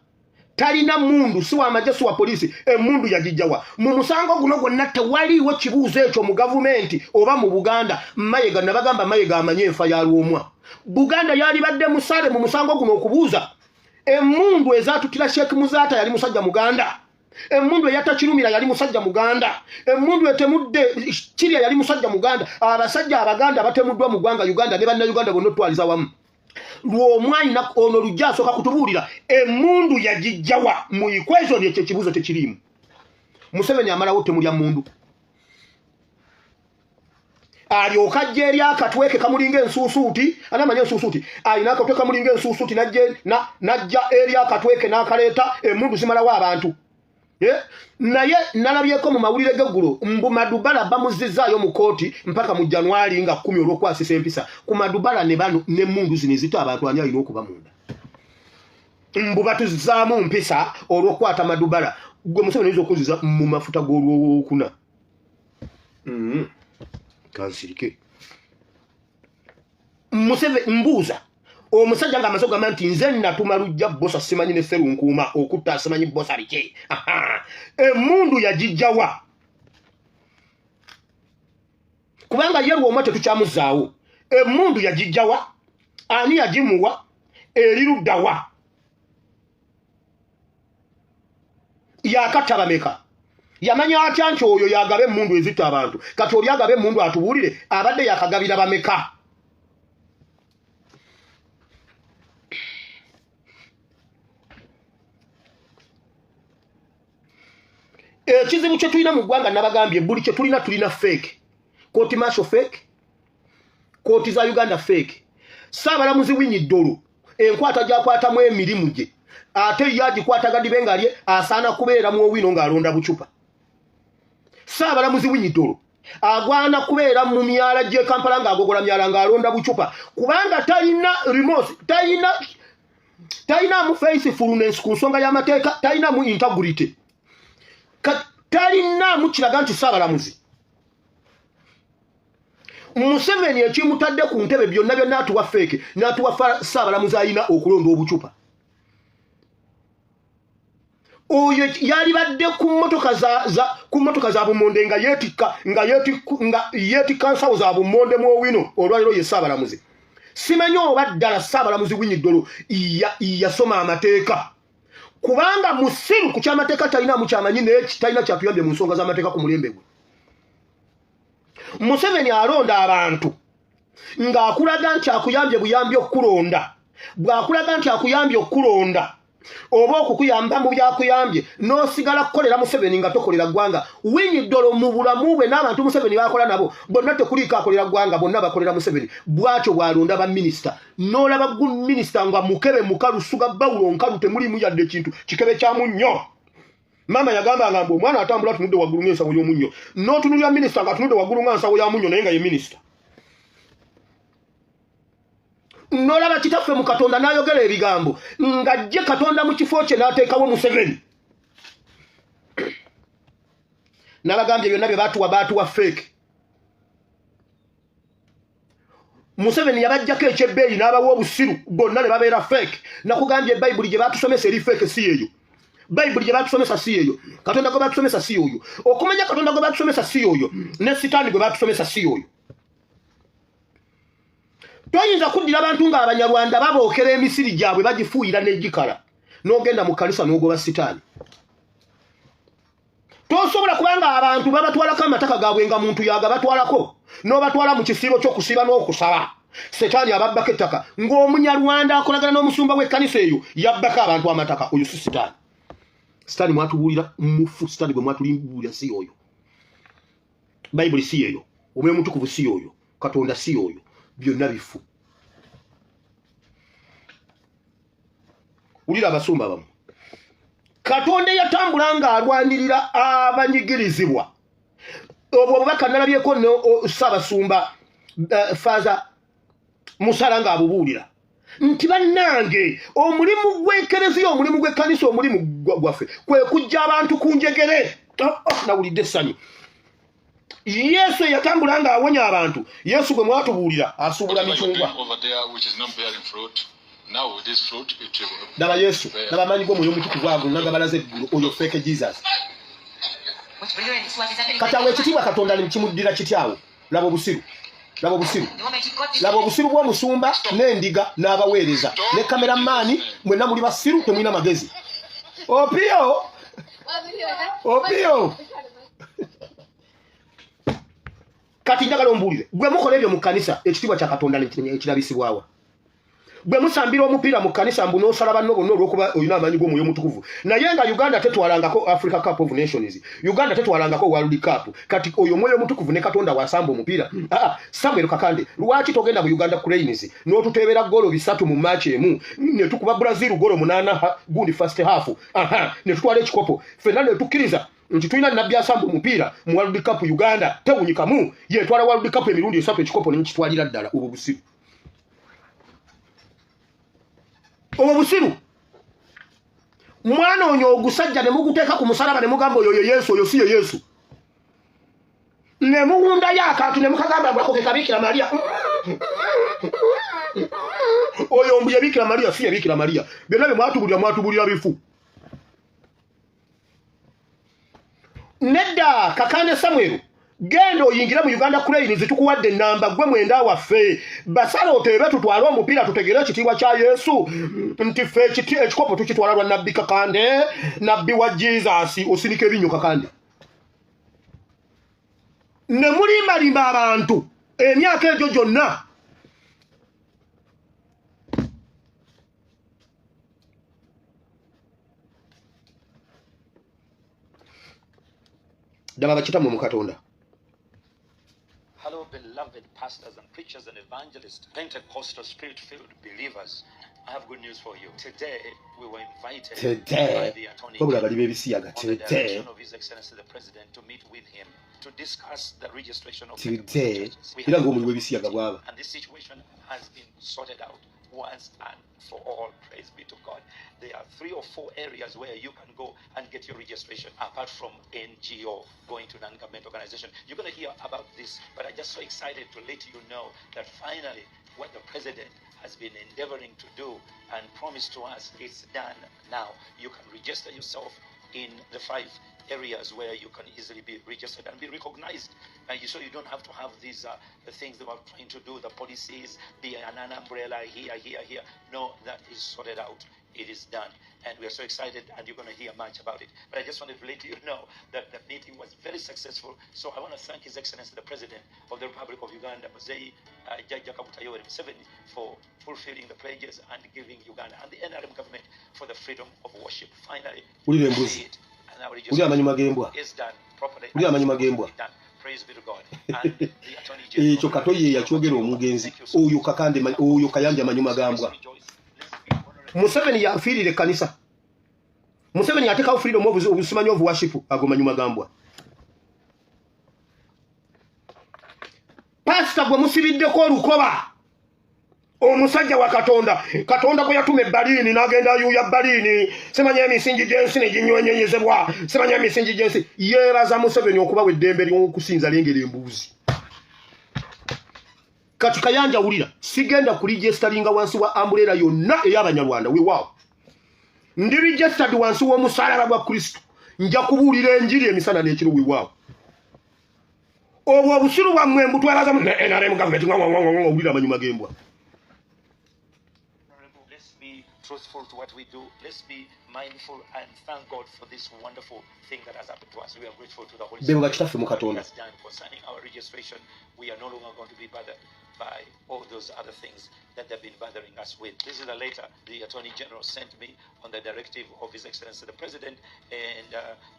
talina mundu, si wamagye, si wa poliisi, emundu yagijjawa? Mu musango guno gwonna tewaliiwo kibuuzo ekyo mu gavumenti oba mu Buganda. Mayega nabagamba, Mayega amanye enfa ya Lwomwa. Buganda yalibadde musale mu musango guno okubuuza emundu ezatutira Sheikh Muzaata yali musajja Muganda, emundu eyatta Kirumira yali musajja Muganda, emundu etemudde Kirya yali musajja Muganda. Abasajja Abaganda batemuddwa mu ggwanga Uganda ne Bannayuganda bonna otwaliza wamu. Lwomwalina ono Lujja asooka kutubuulira emundu yagijjawa mu equation. Ekyo ekibuuzo tekiriimu. Museveni amalawo ttemu lya mundu, alyoka ajja eri akatweke kamulinga ensuusuuti. Anamanya ensuusuuti, alina akatwe kamulinga ensuusuuti, najja eri akatweke n'akaleeta emundu zimalawo abantu. Naye nalabyeko mu mawulire g'eggulo mbu Madubala bamuzzizaayo mu kooti mpaka mu January nga 10 olw'okwasisa empisa ku Madubala ne bano n'emmundu zino ezita abantu. Ani alina okuba munda? Mbu batuzzaamu mpisa olw'okukwata Madubala. Gwe Museveni oyinza okuziza mu mafuta g'olwokuna. Kansirike. Museveni mbuuza, omusajja ng'amaze okugamba nti nze natuma Lujja Bosa simanyi ne Serunkuuma okutta simanyi Bosa biki, emundu yagijjawa? Kubanga ye Lwomwa tetukyamuzzaawo. Emundu yagijjawa? Ani yagimuwa? Eri luddawa? Yakatta bameka? Yamanya atya nti oyo yagaba emundu ezitta abantu? Kati oli agaba emundu atubuulire abadde yakagabira bameka. Ekizibu kye tulina mu ggwanga, nabagambye, buli kye tulina, tulina fake. Court martial fake, kooti za Uganda fake. Saabalamuzi Winyi Ddolo, enkwata gyakwatamu emirimu gye, ate ye agikwata gadibe nga lye asaana kubeera mu Owino ng'alonda bucupa. Saabalamuzi Winyi Ddolo agwana kubeera mu myala gy'e Kampala ng'agogola myala ng'alonda bucupa, kubanga talina remorse, talinamu faithfulness ku nsonga y'amateeka, talinamu integrity, talinamu kiraga nti saabalamuzi. Museveni ekimutadde ku ntebe byonna byonna atuwa fake, n'atuwa saabalamuzi alina okulonda obucupa. Oyo yalibadde ku mmotoka za ku mmotoka za bumonde nga yeetikka nga yeetikka nsawo za bumonde mu Owino. Olwaliro ye saabalamuzi. Simanyi oba ddala saabalamuzi Winyi Ddolo yasoma amateeka, kubanga musiru ku kyamateeka, talinamu kyamanyi, naye talina kyatuyambye mu nsonga z'amateeka ku mulembe gwe. Museveni alonda abantu ng'akulaga nti akuyambye buyambi okukulonda. Bw'akulaga nti akuyambye okukulonda oba okukuyamba mu byakuyambye, n'osigala kukolera Museveni nga tokolera ggwanga. Winyi Ddolo mu bulamu bwe n'abantu Museveni bakola nabo bonna tekuliiko akolera ggwanga, bonna bakolera Museveni. Bw'atyo bw'alonda baminisita, n'olaba gu minisita nga mukebe mukalu, suga bawulo nkalu, temuliimu yadde ekintu kikebe kya munnyo. Maama yagamba nga mbu omwana atambula atunudde waggulu ng'ensawo y'omunnyo. N'otunulira minisita nga atunudde waggulu nga nsawo ya munnyo, naye nga ye minisita. N'olaba kitaffe mu Katonda n'ayogera ebigambo ng'aggye Katonda mu kifo kye n'ateekawo Museveni. Nabagambye byonna bye baatuwa, baatuwa fake. Museveni yabajjako ekyebbeeyi n'abawa obusiru, bonna ne babeera fake. Nakugambye, Bayibuli gye batusomesa eri fake, si yeeyo. Bayibuli gye batusomesa si yeeyo. Katonda gwe batusomesa si yoyo. Okumanya Katonda gwe batusomesa si yoyo, ne Sitaani gwe batusomesa si yoyo. Toyinza kuddira abantu ng'Abanyarwanda babookera emisiri gyabwe, bagifuuyira n'egikala, n'ogenda mu kanisa n'ogoba Sitaani. Tosobola, kubanga abantu babatwalako amataka gaabwe nga muntu yagabatwalako, n'obatwala mu kisiibo ky'okusiiba n'okusaba Setaani ababbako ettaka, ng'Omunyarwanda akolagana n'omusumba w'ekkanisa eyo yabbako abantu amataka. Oyo si Sitaani. Sitaani mwatubuulira mufu. Sitaani gwe mwatubuulira si oyo. Bayibuli si yeeyo. Omwoyo Mutukuvu si yoyo. Katonda si yoyo. Byonna bifu. Wulira abasumba bamu. Katonda eyatambula ng'alwanirira abanyigirizibwa, obwo obubaka nalabyeko ne Ssaabasumba, Father. Musala ng'abubuulira nti bannange omulimu gw'ekereziya, omulimu gw'ekkanisa, omulimu gwaffe kwe kujja abantu ku njegere. Nawulidde essanyu. Yesu eyatambula ng'awonya abantu, Yesu gwe mwatubuulira asuubula micungwa. Laba Yesu, laba amaanyi g'Omwoyo Omutukuvu ago nga gabalaza eggulu. Oyo fake Jesus. Kati awo ekitiibwa Katonda kimuddira kityawo? Laba obusiru, laba obusiru, laba obusiru bw'omusumba n'endiga n'abaweereza ne kameramaani. Mwenna muli basiru, temulina magezi. Opio, Opio, kati njagala ombuulire, gwe mukola ebyo mu kkanisa, ekitiibwa kya Katonda ekirabisibwawa? Bwe musambira omupiira mu kkanisa, mbu n'osala banno bonna olw'okuba olina amaanyi g'Omwoyo Omutukuvu, naye nga Uganda tetwalangako Africa Cup of Nations, Uganda tetwalangako World Cup. Kati oyo Omwoyo Omutukuvu ne Katonda wasamba omupiira? Aa, Samuel Kakande, lwaki togenda mu Uganda Cranes n'otuteebera golo 3 mu match emu, ne tukuba Brazil golo 8 gundi first half, aha, ne tutwala ekikopo ffenna, ne tukkiriza nti tulina nabbi asamba omupiira mu World Cup? Uganda tewunyikamu, yetwala World Cup emirundi 3, ekikopo nekitwalira ddala. Obwo busiru, obwo busiru. Mwanoonya ogusajja ne muguteeka ku musalaba ne mugamba oyo ye Yesu. Oyo si ye Yesu. Ne muwundayo akantu ne mukagamba mbu ako ke kabiikira Mariya. Oyo mbu ye Biikira Mariya. Si ye Biikira Mariya. Byonna bye mwatubulira, mwatubulira bifu. Nedda, Kakande Samuel, genda oyingire mu Uganda Cranes, tukuwadde enamba, gwe mwenda waffe. Basale oteebe, tutwale omupiira, tutegere ekitiibwa kya Yesu nti ffe ekikopo tukitwala lwa nabbi Kakande, nabbi wa Jesus. Osinika ebinnyo, Kakande, ne mulimbalimba abantu emyaka egyo gyonna. Ddala bakitammwe mu Katonda. Hello, beloved pastors and preachers and evangelists, Pentecostal spirit-filled believers. I have good news for you. Today, we were invited Today, by the Attorney wabula bali General b'ebisiyaga. on the Today, direction of His Excellency the President to meet with him to discuss the registration of Today, Pentecostal churches. We era have ng'omuli w'ebisiyaga bw'aba. And this situation has been sorted out once and for all. Praise be to God. There are three or four areas where you can go and get your registration apart from NGO, going to non-government organization. You're going to hear about this, but I'm just so excited to let you know that finally what the president has been endeavoring to do and promised to us, it's done now. You can register yourself in the five areas where you can easily be registered and be recognized. And so you don't have to have these the things that we're trying to do, the policies, be an umbrella here, here, here. No, that is sorted out. It is done. And we are so excited, and you're going to hear much about it. But I just wanted to let you know that the meeting was very successful. So I want to thank His Excellency the President of the Republic of Uganda, Mzee Jajja Kaguta Yoweri Museveni, for fulfilling the pledges and giving Uganda and the NRM government for the freedom of worship. Finally, Wulira we embuzi. see it, and our Wulira amanyuma g'embwa. is done properly. Wulira amanyuma g'embwa. Done. Praise be to God. And the Attorney General. Ekyo kato ye yakyogera omugenzi oyo Kakande, oyo Kayanja, amanyuma gambwa. Museveni yafiirira ekkanisa. Museveni yateekawo freedom of obusimanyi of worship. Ago manyuma gambwa. Pasita gwe musibiddeko olukoba, omusajja wa Katonda, Katonda gwe yatuma ebbaliini n'agenda ayuuya baliini, simanya emisingi gy'ensi ne ginywenyezebwa, simanya emisingi gy'ensi, yeebaza Museveni okubawa eddembe ly'okusinza lengera embuuzi. Kati Kayanja, wulira, sigenda kuregisteringa wansi wa umbrella yonna ey'Abanyarwanda. Weewaawo, ndi registered wansi w'omusalaba gwa Kristo. Nja kubuulira enjiri emisana n'ekiro. Weewaawo, obwo obusiru bwammwe mbutwalaza mu NRM government. Owulira amanyuma g'embwa. Let's be truthful to what we do. Let's be mindful and thank God for this wonderful thing that has happened to us. We are grateful to the Holy Bebo Spirit. bakitaffe mu Katonda. Has done concerning our registration. We are no longer going to be bothered by all those other things that they've been bothering us with. This is a letter the Attorney General sent me on the directive of His Excellency the President, and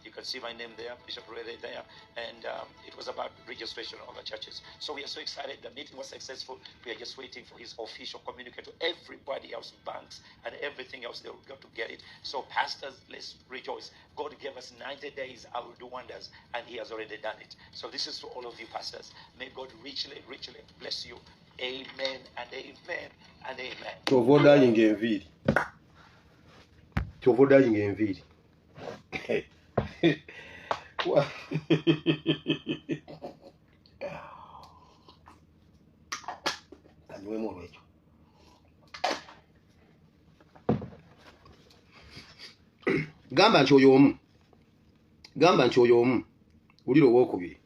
you can see my name there, Bishop Rere there, and it was about registration of the churches. So we are so excited. The meeting was successful. We are just waiting for his official communique to everybody else, banks and everything else. They'll got to get it. So pastors, let's rejoice. God gave us 90 days, I will do wonders, and he has already done it. So this is to all of you pastors. May God richly, richly bless you. Amen and amen and amen. Kyova odayinga enviiri, kyova odayinga enviiri. Kanywemu olwekyo. Gamba nti oyo omu, gamba nti oyo omu. Wulira owokubiri.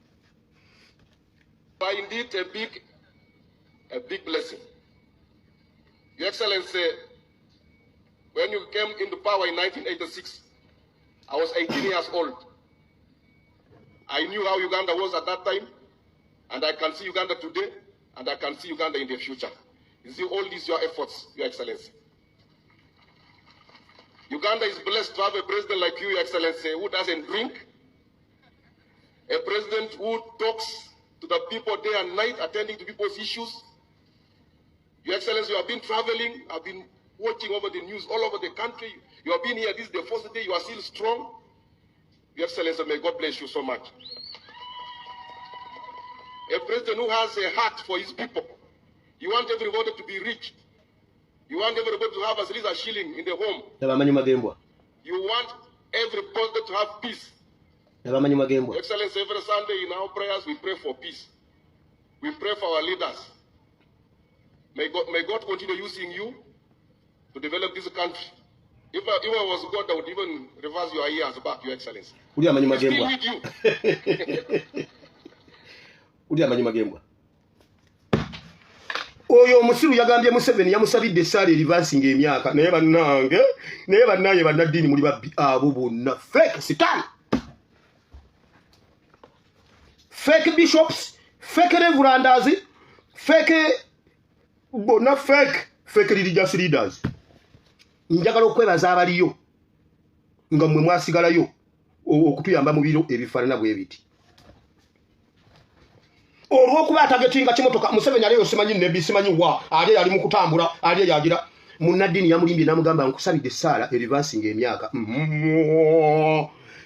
You are indeed a big blessing. Your Excellency, when you came into power in 1986, I was 18 years old. I knew how Uganda was at that time, and I can see Uganda today, and I can see Uganda in the future. You see, all these your efforts, Your Excellency. Uganda is blessed to have a president like you, Your Excellency, who doesn't drink, a president who talks to the people day and night, attending to people's issues. Your Excellency, you have been traveling, I've been watching over the news all over the country. You have been here, this is the first day, you are still strong. Your Excellency, may God bless you so much. A president who has a heart for his people. You want everybody to be rich. You want everybody to have at least a shilling in the home. You want everybody to have peace. Your Excellency, every Sunday in our prayers, we pray for peace. We pray for our leaders. May God continue using you to develop this country. If I was God, I would even reverse your years back, Your Excellency. I still need you. Oyo omusiru yagambye Museveni yamusabidde essaala erivansinga emyaka. Naye bannange, naye bannange bannaddiini muli babbi abo bonna. Fake sitaani. Fake bishops, fake reverenders, fake bonna, fake religious leaders. Njagala okwebaza abaliyo nga mmwe mwasigalayo okutuyamba mu biro ebifaanana bwe biti. Olw'okuba atagetinga kimotoka Museveni aliyo simanyi nebbi simanyi wa ali yali mu kutambula ali yagira munnaddiini yamulimbye n'amugamba nkusabidde essaala erivansinga emyaka.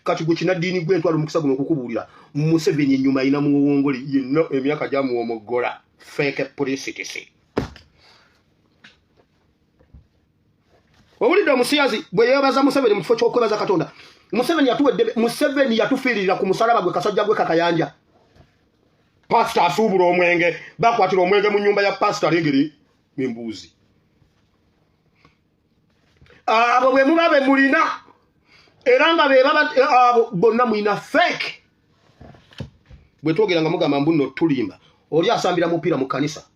Kati gwe kinaddiini gwe ntwala omukisa guno okukubuulira Museveni ennyuma alina muwongole yenna emyaka gyamuwomoggola. Fake publicity. Owulidde omusiyazi bwe yeebaza Museveni mu kifo ky'okwebaza Katonda. Museveni yatuwedde, Museveni yatufiiririra ku musalaba gwe kasajja gwe kakayanja. Pasita asuubula omwenge, bakwatira omwenge mu nnyumba ya pasita lengeri embuuzi. Abo bwe muba be mulina era nga be baba abo bonna mulina fake. Bwe twogera nga mugamba mbu nno tulimba. Oli asambira mupiira mu kkanisa.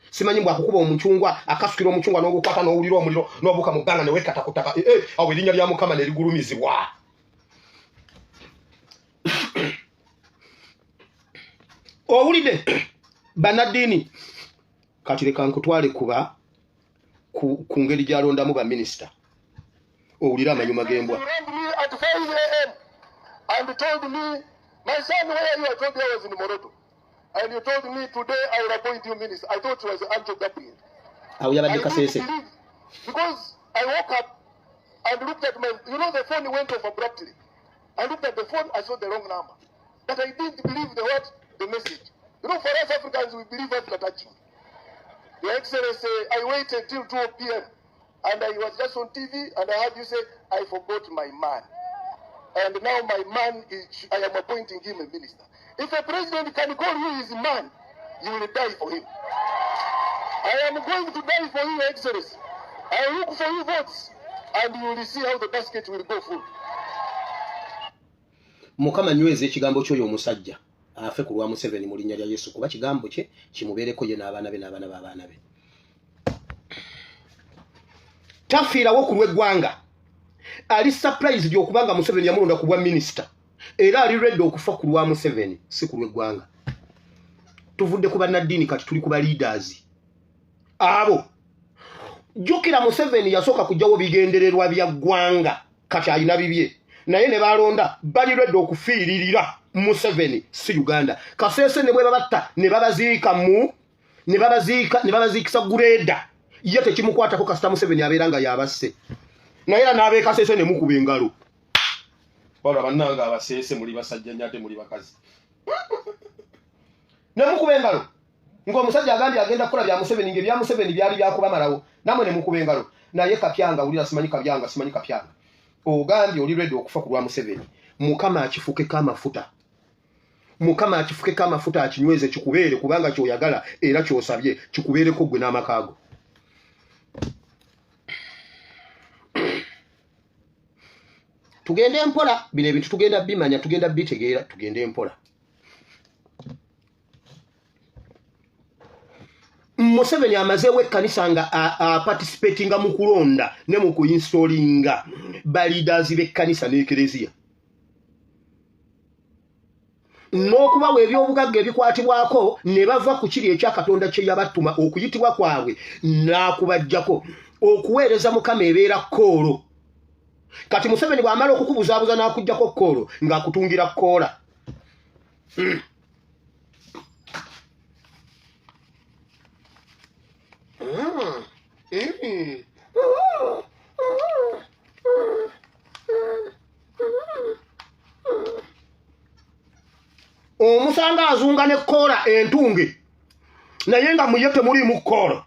Simanyi mbw akukuba omucungwa, akasukira omucungwa n'ogukwata n'owulira omuliro n'obuuka mu bbanga ne wekkata ku ttaka. Awo erinnya lya Mukama ne ligulumizibwa. Owulidde bannaddiini, kati leka nkutwale kuba ku ngeri gy'alondamu baminisita. Owulire amanyuma g'embwa. At 5 a.m. and told me, my son, where are you? I told you I was in Moroto. And you told me today I will appoint you minister. I thought it was Angel Gabriel. Awo yabadde Kasese. Because I woke up and looked at my, you know, the phone went off abruptly. I looked at the phone, I saw the wrong number. But I didn't believe the what? The message. You know, for us Africans, we believe after touching. Your Excellency, I waited till 2 p.m. and I was just on TV and I heard you say, I forgot my man. And now my man, is, I am appointing him a minister. If a president can call you his man, you will die for him. I am going to die for you, Your Excellency. I look for you votes, and you will see how the basket will go full. Mukama nyweza ekigambo ky'oyo omusajja afe ku lwa Museveni mu linnya lya Yesu, kuba kigambo kye kimubeereko ye n'abaana be n'abaana b'abaana be. Tafiirawo ku lw'eggwanga. Ali surprised okubanga Museveni yamulonda ku bwa minisita, era ali ready okufa ku lwa Museveni, si ku lw'eggwanga. Tuvudde ku bannaddiini kati tuli ku ba leaders. Abo jjukira Museveni yasooka kujjawo bigendererwa bya ggwanga, kati alina bibye, naye ne balonda bali ready okufiiririra Museveni, si Uganda. Kasese ne bwe babatta ne babaziika mu ne babaziika ne babaziikisa gureeda, ye tekimukwatako kasita Museveni abeera nga yabasse. Naye era n'abeeka Kasese ne mukuba engalo. Bala bannange abaseese muli basajja nnyo ate muli bakazi. Ne mukuba engalo Ng'omusajja agambye agenda kukola bya Museveni, ng'ebya Museveni byali byakubamalawo, namwe ne mukuba engalo. Naye Kapyanga, wulira, simanyi Kabyanga, simanyi Kapyanga, ogambye oli ready okufa ku lwa Museveni. Mukama akifukeko amafuta, Mukama akifukeko amafuta, akinyweze kikubeere, kubanga kyoyagala era kyosabye kikubeereko gwe n'amaka go. Tugende mpola, bino ebintu tugenda bimanya, tugenda bitegeera, tugende mpola. Museveni amazeewo ekkanisa nga aparticipatinga mu kulonda ne mu kuinstolinga balidazi b'ekkanisa n'ekereziya n'okubawa eby'obugagga ebikwatibwako, ne bava ku kiri ekya Katonda kye yabatuma, okuyitibwa kwabwe n'akubajjako. Okuweereza Mukama ebeera call. Kati Museveni bw'amala okukubuzaabuza n'akuggyako call, ng'akutungira kkoola. Omusanga azunga ne kkoola entunge, naye nga muye temuliimu call.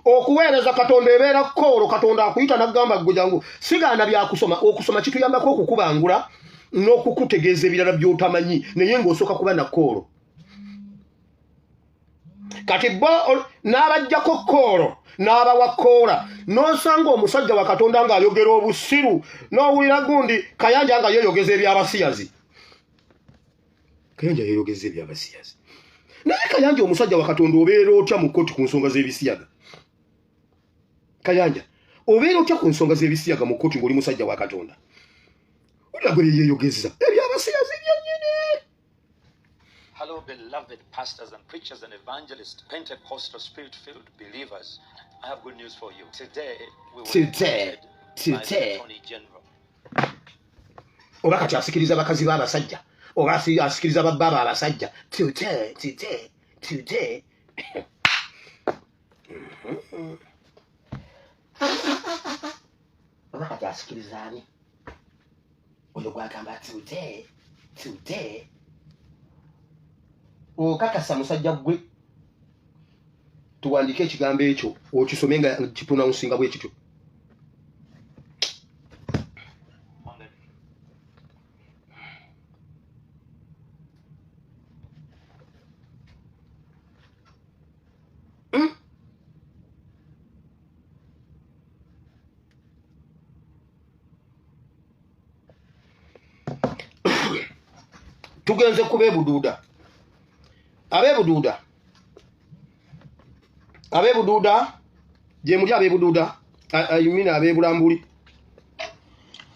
Okuweereza Katonda ebeera call. Katonda akuyita nagamba, gwe jangu. Sigaana byakusoma, okusoma kituyambako okukubangula n'okukutegeeza ebirala by'otamanyi, naye ng'osooka kuba na call. Kati bo n'abajjako call, n'abawa kkoola, n'osanga omusajja wa Katonda ng'ayogera obusiru, n'owulira gundi Kayanja nga yeeyogeza ebyabasiyazi. Kayanja yeeyogeza ebyabasiyazi, naye Kayanja omusajja wa Katonda, obeera otya mu kkooti ku nsonga z'ebisiyaga? Kayanja, obeera otya ku nsonga z'ebisiyaga mu kkooti ng'oli musajja wa Katonda? Olira gwe yeeyogeza ebyabasiyazi byennyini. Hello, beloved pastors and preachers and evangelists, Pentecostal spirit filled believers. I have good news for you. Today, we were Today, invited by the today. Attorney General. Oba kati asikiriza bakazi b'abasajja, oba asikiriza babbaaba abasajja. Today, today, today. Oba kati asikiriza ani oyo gwagamba today, today? Okakasa musajja gwe, tuwandike ekigambo ekyo okisome nga kipronouncinga bwe kityo. On the Tugenze ku bebuduuda, abebuduuda, abebuduuda gye muli, abebuduuda, I mean abebulambuli.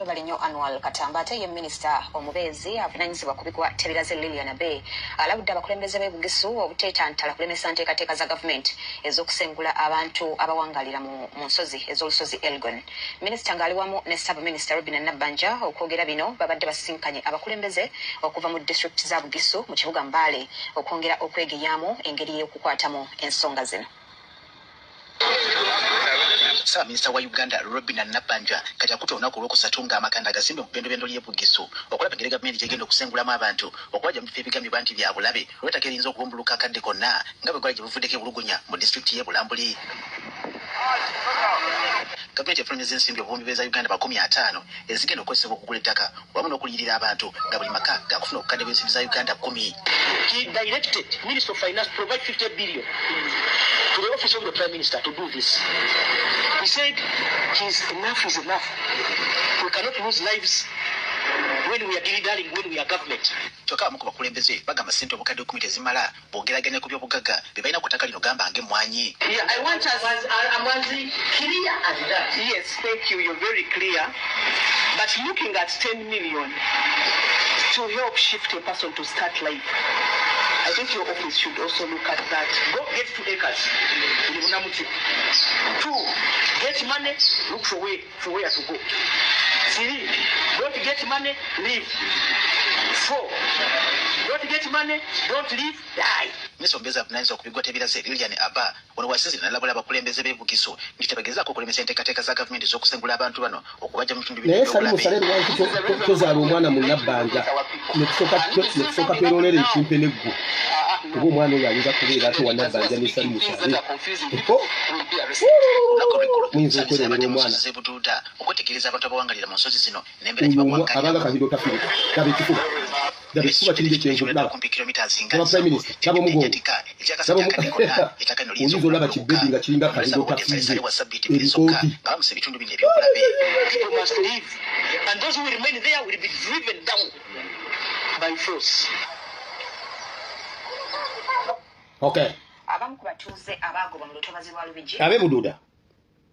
Webale nnyo, Anwar Katamba. Ate ye minisita omubeezi avunanyizibwa ku bigwa tebiraze, Lilian Abe, alabudde abakulembeze b'e Bugisu obuteetantala kulemesa nteekateeka za gavumenti ez'okusengula abantu abawangalira mu nsozi ez'olusozi Elgon. Minisita ng'ali wamu ne ssaabaminisita Robina Nabbanja okwogera bino, babadde basisinkanye abakulembeze okuva mu disitulikiti za Bugisu mu kibuga Mbaale okwongera okwegeyaamu engeri y'okukwatamu ensonga zino. Ssaabaminisita wa Uganda Robina Nabbanja kati akutte olunaku olwokusatu ng'amakanda agasimbe mu bbendobendo ly'e Bugisu okulaba engeri gavumenti gyegenda okusengulamu abantu okubajja mu bifo ebigambibwa nti bya bulabe olw'ettaka eriyinza okubumbuluka akadde konna, nga bwe gwali gye buvuddeko e Bulugunya mu disitulikiti y'e Bulambuli. Gavumenti efulumizza ensimbi obuwumbi bw'eza Uganda 50 ezigenda okukozesebwa okugula ettaka wamu n'okuliyirira abantu, nga buli maka gakufuna obukadde bw'ensimbi za Uganda 10. He directed Minister of Finance provide 50 billion to the office of the Prime Minister to do this. He said, "He's enough is enough. We cannot lose lives when we are dilly-dallying when we are government." Kyokka abamu ku bakulembeze bagamba ssente obukadde 10 tezimala bw'ogeraageranya ku by'obugagga bye balina ku ttaka lino, gamba ng'emmwanyi. Yeah, I want us. I'm as clear as that. Yes, thank you. You're very clear. But looking at 10 million to help shift a person to start life, I think your office should also look at that. Go get 2 acres in Bunamuti. Two, get money, look for where to go. Three, don't get money, leave. Four, don't get money, don't leave, die. Minisita omubeezi avunaanyizibwa ku bigwa tebiraze Lilian Aba wano wasinzira nalabula abakulembeze b'e Bugisu nti tebagezaako okulemesa enteekateeka za gavumenti ez'okusengula abantu bano okubajja mu bitundu bino Naye sali eby'obulabe. musale, lwaki tozaala omwana mu Nabbanja nekusooka twerolera ekimpe neggu? Oba omwana oyo ayinza kubeera ate wanabbanja ne Salim Saleh. Muyinza okwerolera omwana okwetegereza abantu abawangalira mu nsozi zino n'embeera gye abanga kahindo tafire. Laba ekifuba, laba ekifuba kiri ekyenvu, laba laba prime minister, laba omugongo, oyinza olaba kibebi nga kiringa kahindo tafiire ebikooti. People must leave, and those who remain there will be driven down by force. Okay. Abamu ku batuuze abaagobwa mu lutobazi lwa Lubigi ab'e Bududa,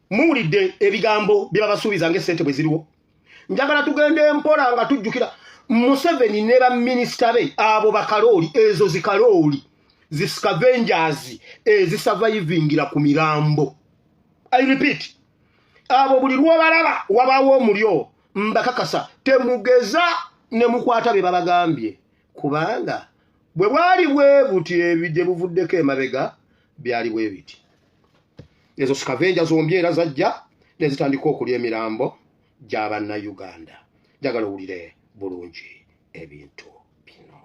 muwulidde ebigambo bye babasuubiza ng'essente bwe ziriwo. Njagala tugende mpola nga tujjukira Museveni ne baminisita be abo bakalooli, ezo zikalooli zi scavengers ezisurvivingira ku mirambo. I repeat, abo buli lwobalaba wabaawo omulyo, mbakakasa temugeza ne mukwata bye babagambye, kubanga bwe bwali bwe buti gye buvuddeko emabega byali bwe biti. Ezo scavenger zombi era zajja ne zitandika okulya emirambo gy'abannayuganda. Njagala owulire bulungi ebintu bino.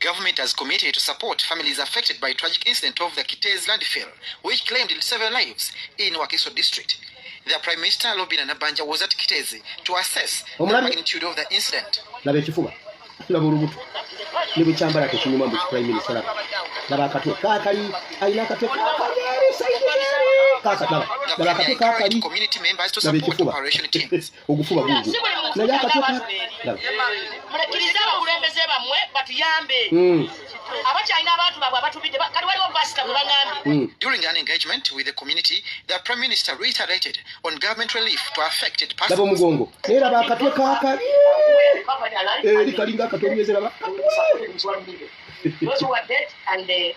Government has committed to support families affected by tragic incident of the Kiteezi landfill, which claimed several lives in Wakiso district. The Prime Minister, Robinah Nabbanja, was at Kiteezi to assess the magnitude of the incident. Laba ekifuba, laba olubuto, ne bwe kyambala tekinyuma mbu Prime Minister. Laba, laba akatwe kaakali, alina akatwe kaakali, laba laba akatwe kaakali, laba ekifuba, ogufuba guugwo, naye akatwe laba. Mulekirize abakulembeze bammwe batuyambe. Abakyalina abantu baabwe abatubidde, kati waliwo pasita gwe baŋŋambye. During an engagement with the community, the Prime Minister reiterated on government relief to affected persons. Laba omugongo, naye laba akatwe kaakali, eri kalinga akatonyeze, laba. Those who are dead and they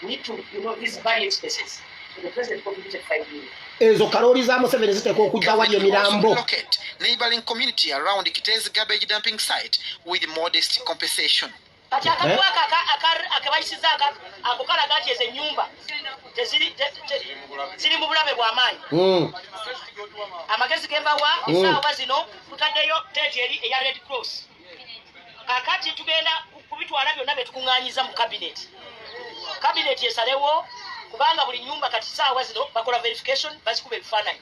need to, you know, these burial spaces. So the president contributed 5 million. Ezo kalooli za Museveni ziteekwa okujja wali emirambo. Neighboring community around Kiteezi garbage dumping site with modest compensation. Kati akatwe akebayisiza ako kalaga nti ezo ennyumba ziri mu bulabe bw'amaanyi. Amagezi ge mbawa essaawa zino tutaddeyo teeti eri eya Red Cross. Kakati tugenda kubitwala byonna bye tukuŋŋaanyiza mu cabinet. Cabinet esalewo kubanga buli nyumba kati ssaawa zino bakola verification, bazikuba ebifaananyi.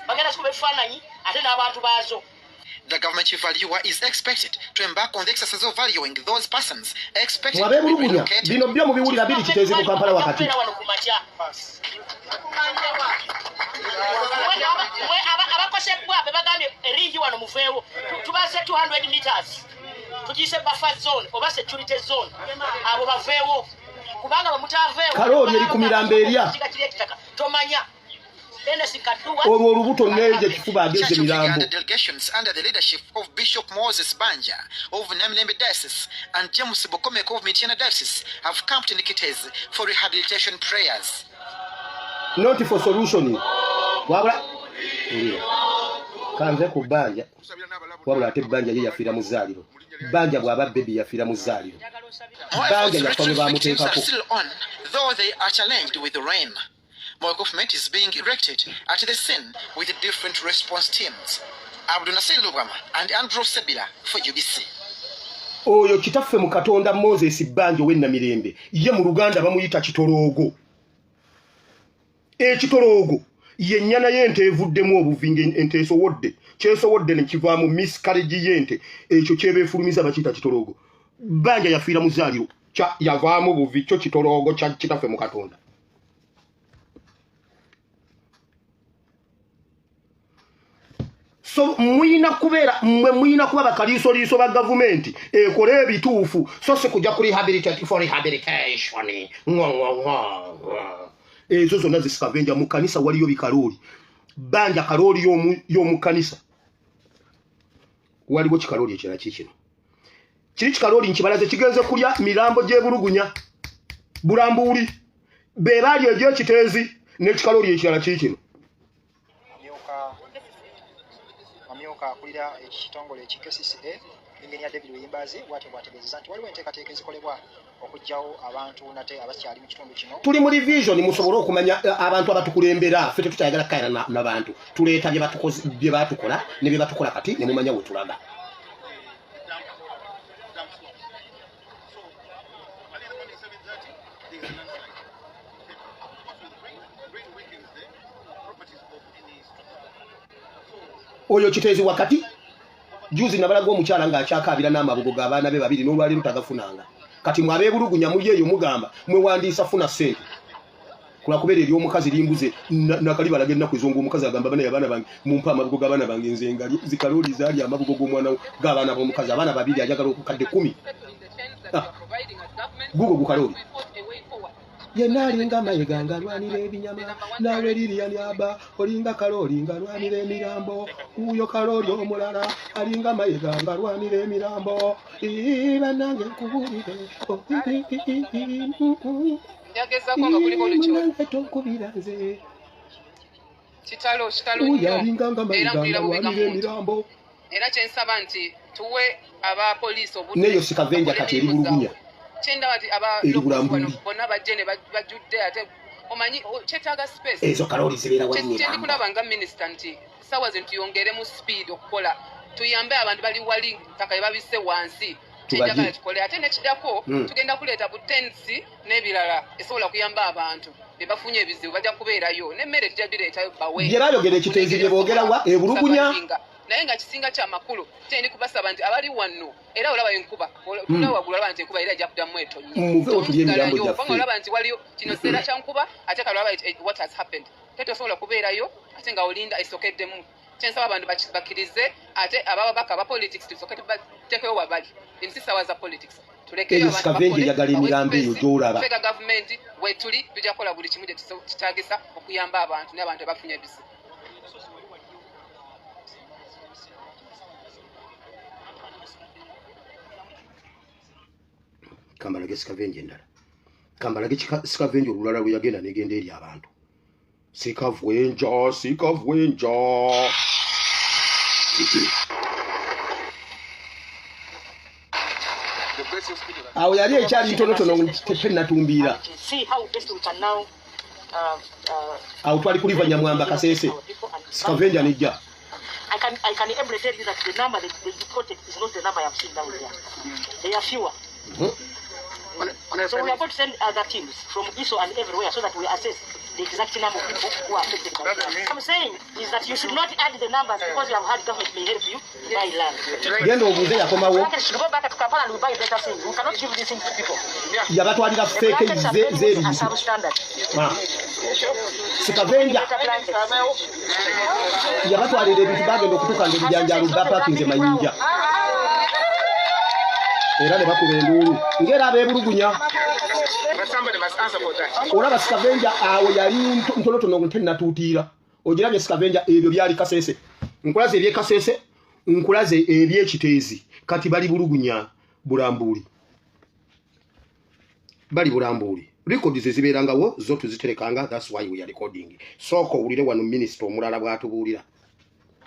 Bagenda zikuba ebifaananyi ate n'abantu baazo. The government chief valuer is expected to embark on the exercise of valuing those persons expected to be Abeebulugunya relocated. bino byo mubiwulira biri Kiteezi mu Kampala wakati. Wano ku makya. Abakosebwa be bagambye eringi wano muveewo. Tubaze 200 meters. Tugiyise buffer zone oba security zone. Abo baveewo. Kubanga bwe mutaveewo, Kalooli eri ku mirambo erya. Tomanya. Olwo olubuto n'egyo ekifuba ageze Church of mirambo. Uganda delegations under the leadership of Bishop Moses Banja of Namirembe Diocese and James Bukomeko of Mityana Diocese have camped in Kiteezi for rehabilitation prayers. Not for solution. Wabula kanze ku Banja, wabula ate Banja ye yafiira mu zzaaliro. Banja bw'aba baby yafiira mu zzaaliro. More Banja efforts to yafa bwe rescue victims are bamuteekako. still on, though they are challenged with the rain. More equipment is being erected at the scene with different response teams. Abdul Nasir Lubwama and Andrew Sebila for UBC. Oyo kitaffe mu Katonda Moses Banja ow'e Namirembe, ye mu Luganda bamuyita kitoloogo. Ekitoloogo ye nnyana y'ente evuddemu obuvi ng'ente esowodde, kyesowodde ne kivaamu miscarriage y'ente, ekyo kyebeefulumiza bakiyita kitoloogo. Banja yafiira mu zzaaliro, yavaamu buvi, kyo kitoloogo kya kitaffe mu Katonda. So muyina kubeera mmwe muyina kuba bakaliisoliiso ba gavumenti ekole ebituufu, so si kujja ku rehabilitate for rehabilitation. Ngwa, ngwa, ngwa, ngwa. Ezo zonna zisikavenja. Mu kanisa waliyo bikalooli. Banja kalooli y'omu kanisa. Waliwo kikalooli ekirala kikino. Kiri kikalooli nkibalaze kigenze kulya mirambo gy'ebulugunya. Bulambuuli. Be baali egy'ekiteezi n'ekikalooli ekirala kikino. Amyuka akulira ekitongole eki KCCA Engineer David Luyimbazi bw'atyo bw'ategeezezza nti waliwo enteekateeka ezikolebwa okuggyawo abantu nate abakyali mu kitundu kino. Tuli mu revision musobole okumanya abantu abatukulembera. Ffe tetukyayagala kukayana na bantu, tuleeta bye batukola ne bye batukola kati ne mumanya we tulaga. Oyo Kiteezi wakati juzi nabalaga omukyala ng'akyakaabira n'amabugo g'abaana be babiri n'olwaleero tagafunanga. Kati mwe abeebulugunya muli eyo mugamba mwewandiisa funa ssente kulakubeera ery'omukazi limbuze nakalibalaga ennaku ezo ng'omukazi agamba banaye abaana bange mumpe amabugo g'abaana bange nze ngali zikalooli zaali amabugo g'omwana g'abaana b'omukazi abaana babiri ayagala okukadde 10. Gugo gukalooli yenna alinga Mayiga ng'alwanira ebinyama, naawe Lilian Aba olinga kalooli ng'alwanira emirambo, wuuyo kalooli omulala alinga Mayiga ng'alwanira emirambo. Ii, bannange nkubuulire. Oh, ii, ii, ii, mm. Njagezaako nga kuliko olukyo. Munange tonkubira nze. Kitalo, kitalo Wuuyo nnyo. alinga nga Era Mayiga mpulira bubi ng'alwanira nga muntu. emirambo. Era kye nsaba nti tuwe aba poliisi obudde N'eyo sikavenja bakole kati eri emirimu Bulugunya. zaabwe. Kyendaba nti aba Eri locals Bulambuli. wano bonna bajje ne bajjudde ate omanyi, kyetaaga space. Ezo kalooli zibeera wali Kye ndi mirambo. kulaba nga minisita nti ssaawa zino tuyongeremu speed okukola, tuyambe abantu bali wali ttaka babisse wansi. Tubagye. Kyenjagala tukole ate n'ekiddako tugenda kuleeta bu tents n'ebirala esobola kuyamba abantu be bafunye ebizibu, bajja kubeerayo n'emmere tujja gireetayo bawe. Bye bayogera ekiteezi bye boogera wa ebulugunya. Naye nga kisinga kyamakulu kyendi kubasaba nti abali wano era olaba enkuba, olaba waggulu olaba nti enkuba era ejja kuddamu etonye. Muveewo tulye emirambo Temusigalayo, gyaffe. kubanga olaba nti waliyo kino kiseera kya nkuba ate kale olaba what has happened. Ate tosobola kubeerayo ate nga olinda esokeddemu. Kyensaba abantu bakkirize ate ababaka aba politics tusooke tubateekeyo wabali. Ensi ssaawa za politics. Tulekeyo Eyo abantu sikavenje bakole, eyagala bawe emirambo eyo space, gy'olaba. Ffe ga gavumenti wetuli tujja kukola buli kimu gye kitaagisa okuyamba abantu n'abantu abafunye ebizibu. Kambalage sikavenje endala. Kambalage sikavenje olulala lwe yagenda n'egenda eri abantu. Sikavwenja, sikavwenja. Awo yali ekyali ntonotono tenatumbiira. See how best we can now, Awo twali kuliva Nyamwamba Kasese. Sikavenja nejja. I can able to tell you that the number that they reported is not the number I have seen down there. They are fewer. So we are going to send other teams from ISO and everywhere so that we assess the exact number of people who are affected by that. What I'm saying is that you should not add the numbers because you have had government may help you buy land. Genda obuuze yakomawo. Blankets should go back to Kampala and we buy better things. We cannot give these things to people. Yabatwalira The fake blankets are very z'ebintu. much substandard. Sikavenja Better blankets. yabatwalira ebintu bagenda okutuuka nga ebijanjaalo bapakinze mayinja. Era ne bakuba enduulu ng'era abeebulugunya. Olaba sikavenja awo yali ntonotono tenatuutiira. Ogirabye sikavenja ebyo byali Kasese. Nkulaze eby'e Kasese, nkulaze eby'Ekiteezi. Kati bali Bulugunya Bulambuuli. Bali Bulambuuli. Records zibeerangawo zo tuziterekanga, that's why we are recording. Sooka owulire wano minisita omulala bw'atubuulira.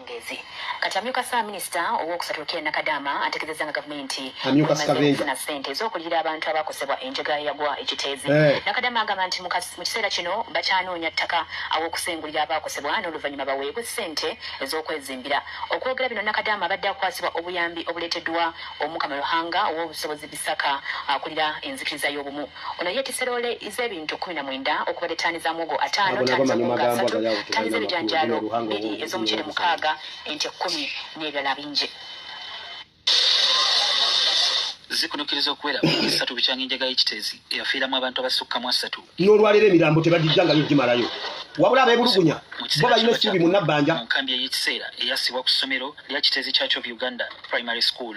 Ngezi. Kati amyuka ssaabaminisita owookusatu Rukia Nakadama ategeezezza nga gavumenti Amyuka bw'emaze Sikavenja. okufuna ssente ez'okuliyira abantu abaakosebwa enjega eyagwa Ekiteezi. Nakadama agamba nti mu kiseera kino bakyanoonya ttaka aw'okusengulira abaakosebwa n'oluvannyuma baweebwe ssente ez'okwezimbira. Okwogera bino Nakadama abadde akwasibwa obuyambi obuleeteddwa Omukama Ruhanga ow'obusobozi Bisaka akulira enzikiriza y'obumu. Ono yeetisse loole z'ebintu 19 okubadde ttaani za muwogo 5, Abo nabo ttaani za manyi muwogo magambo 3, agali awo ttaani tebalina z'ebijanjaalo makulu. Ruhanga 2, ow'obusobozi ez'omuceere ow'obusobozi. 6, ente 10 n'ebirala bingi. Zikunukiriza okuwera wiiki 3 bukyanga enjega y'Ekiteezi eyafiiramu abantu abasukka mu 3. N'olwaleero emirambo tebagijja nga yo gimalayo. Wabula abeebulugunya Mu bo kiseera balina kino essuubi mu Nabbanja. mu nkambi ey'ekiseera eyassibwa ku ssomero lya Kiteezi Church of Uganda Primary School.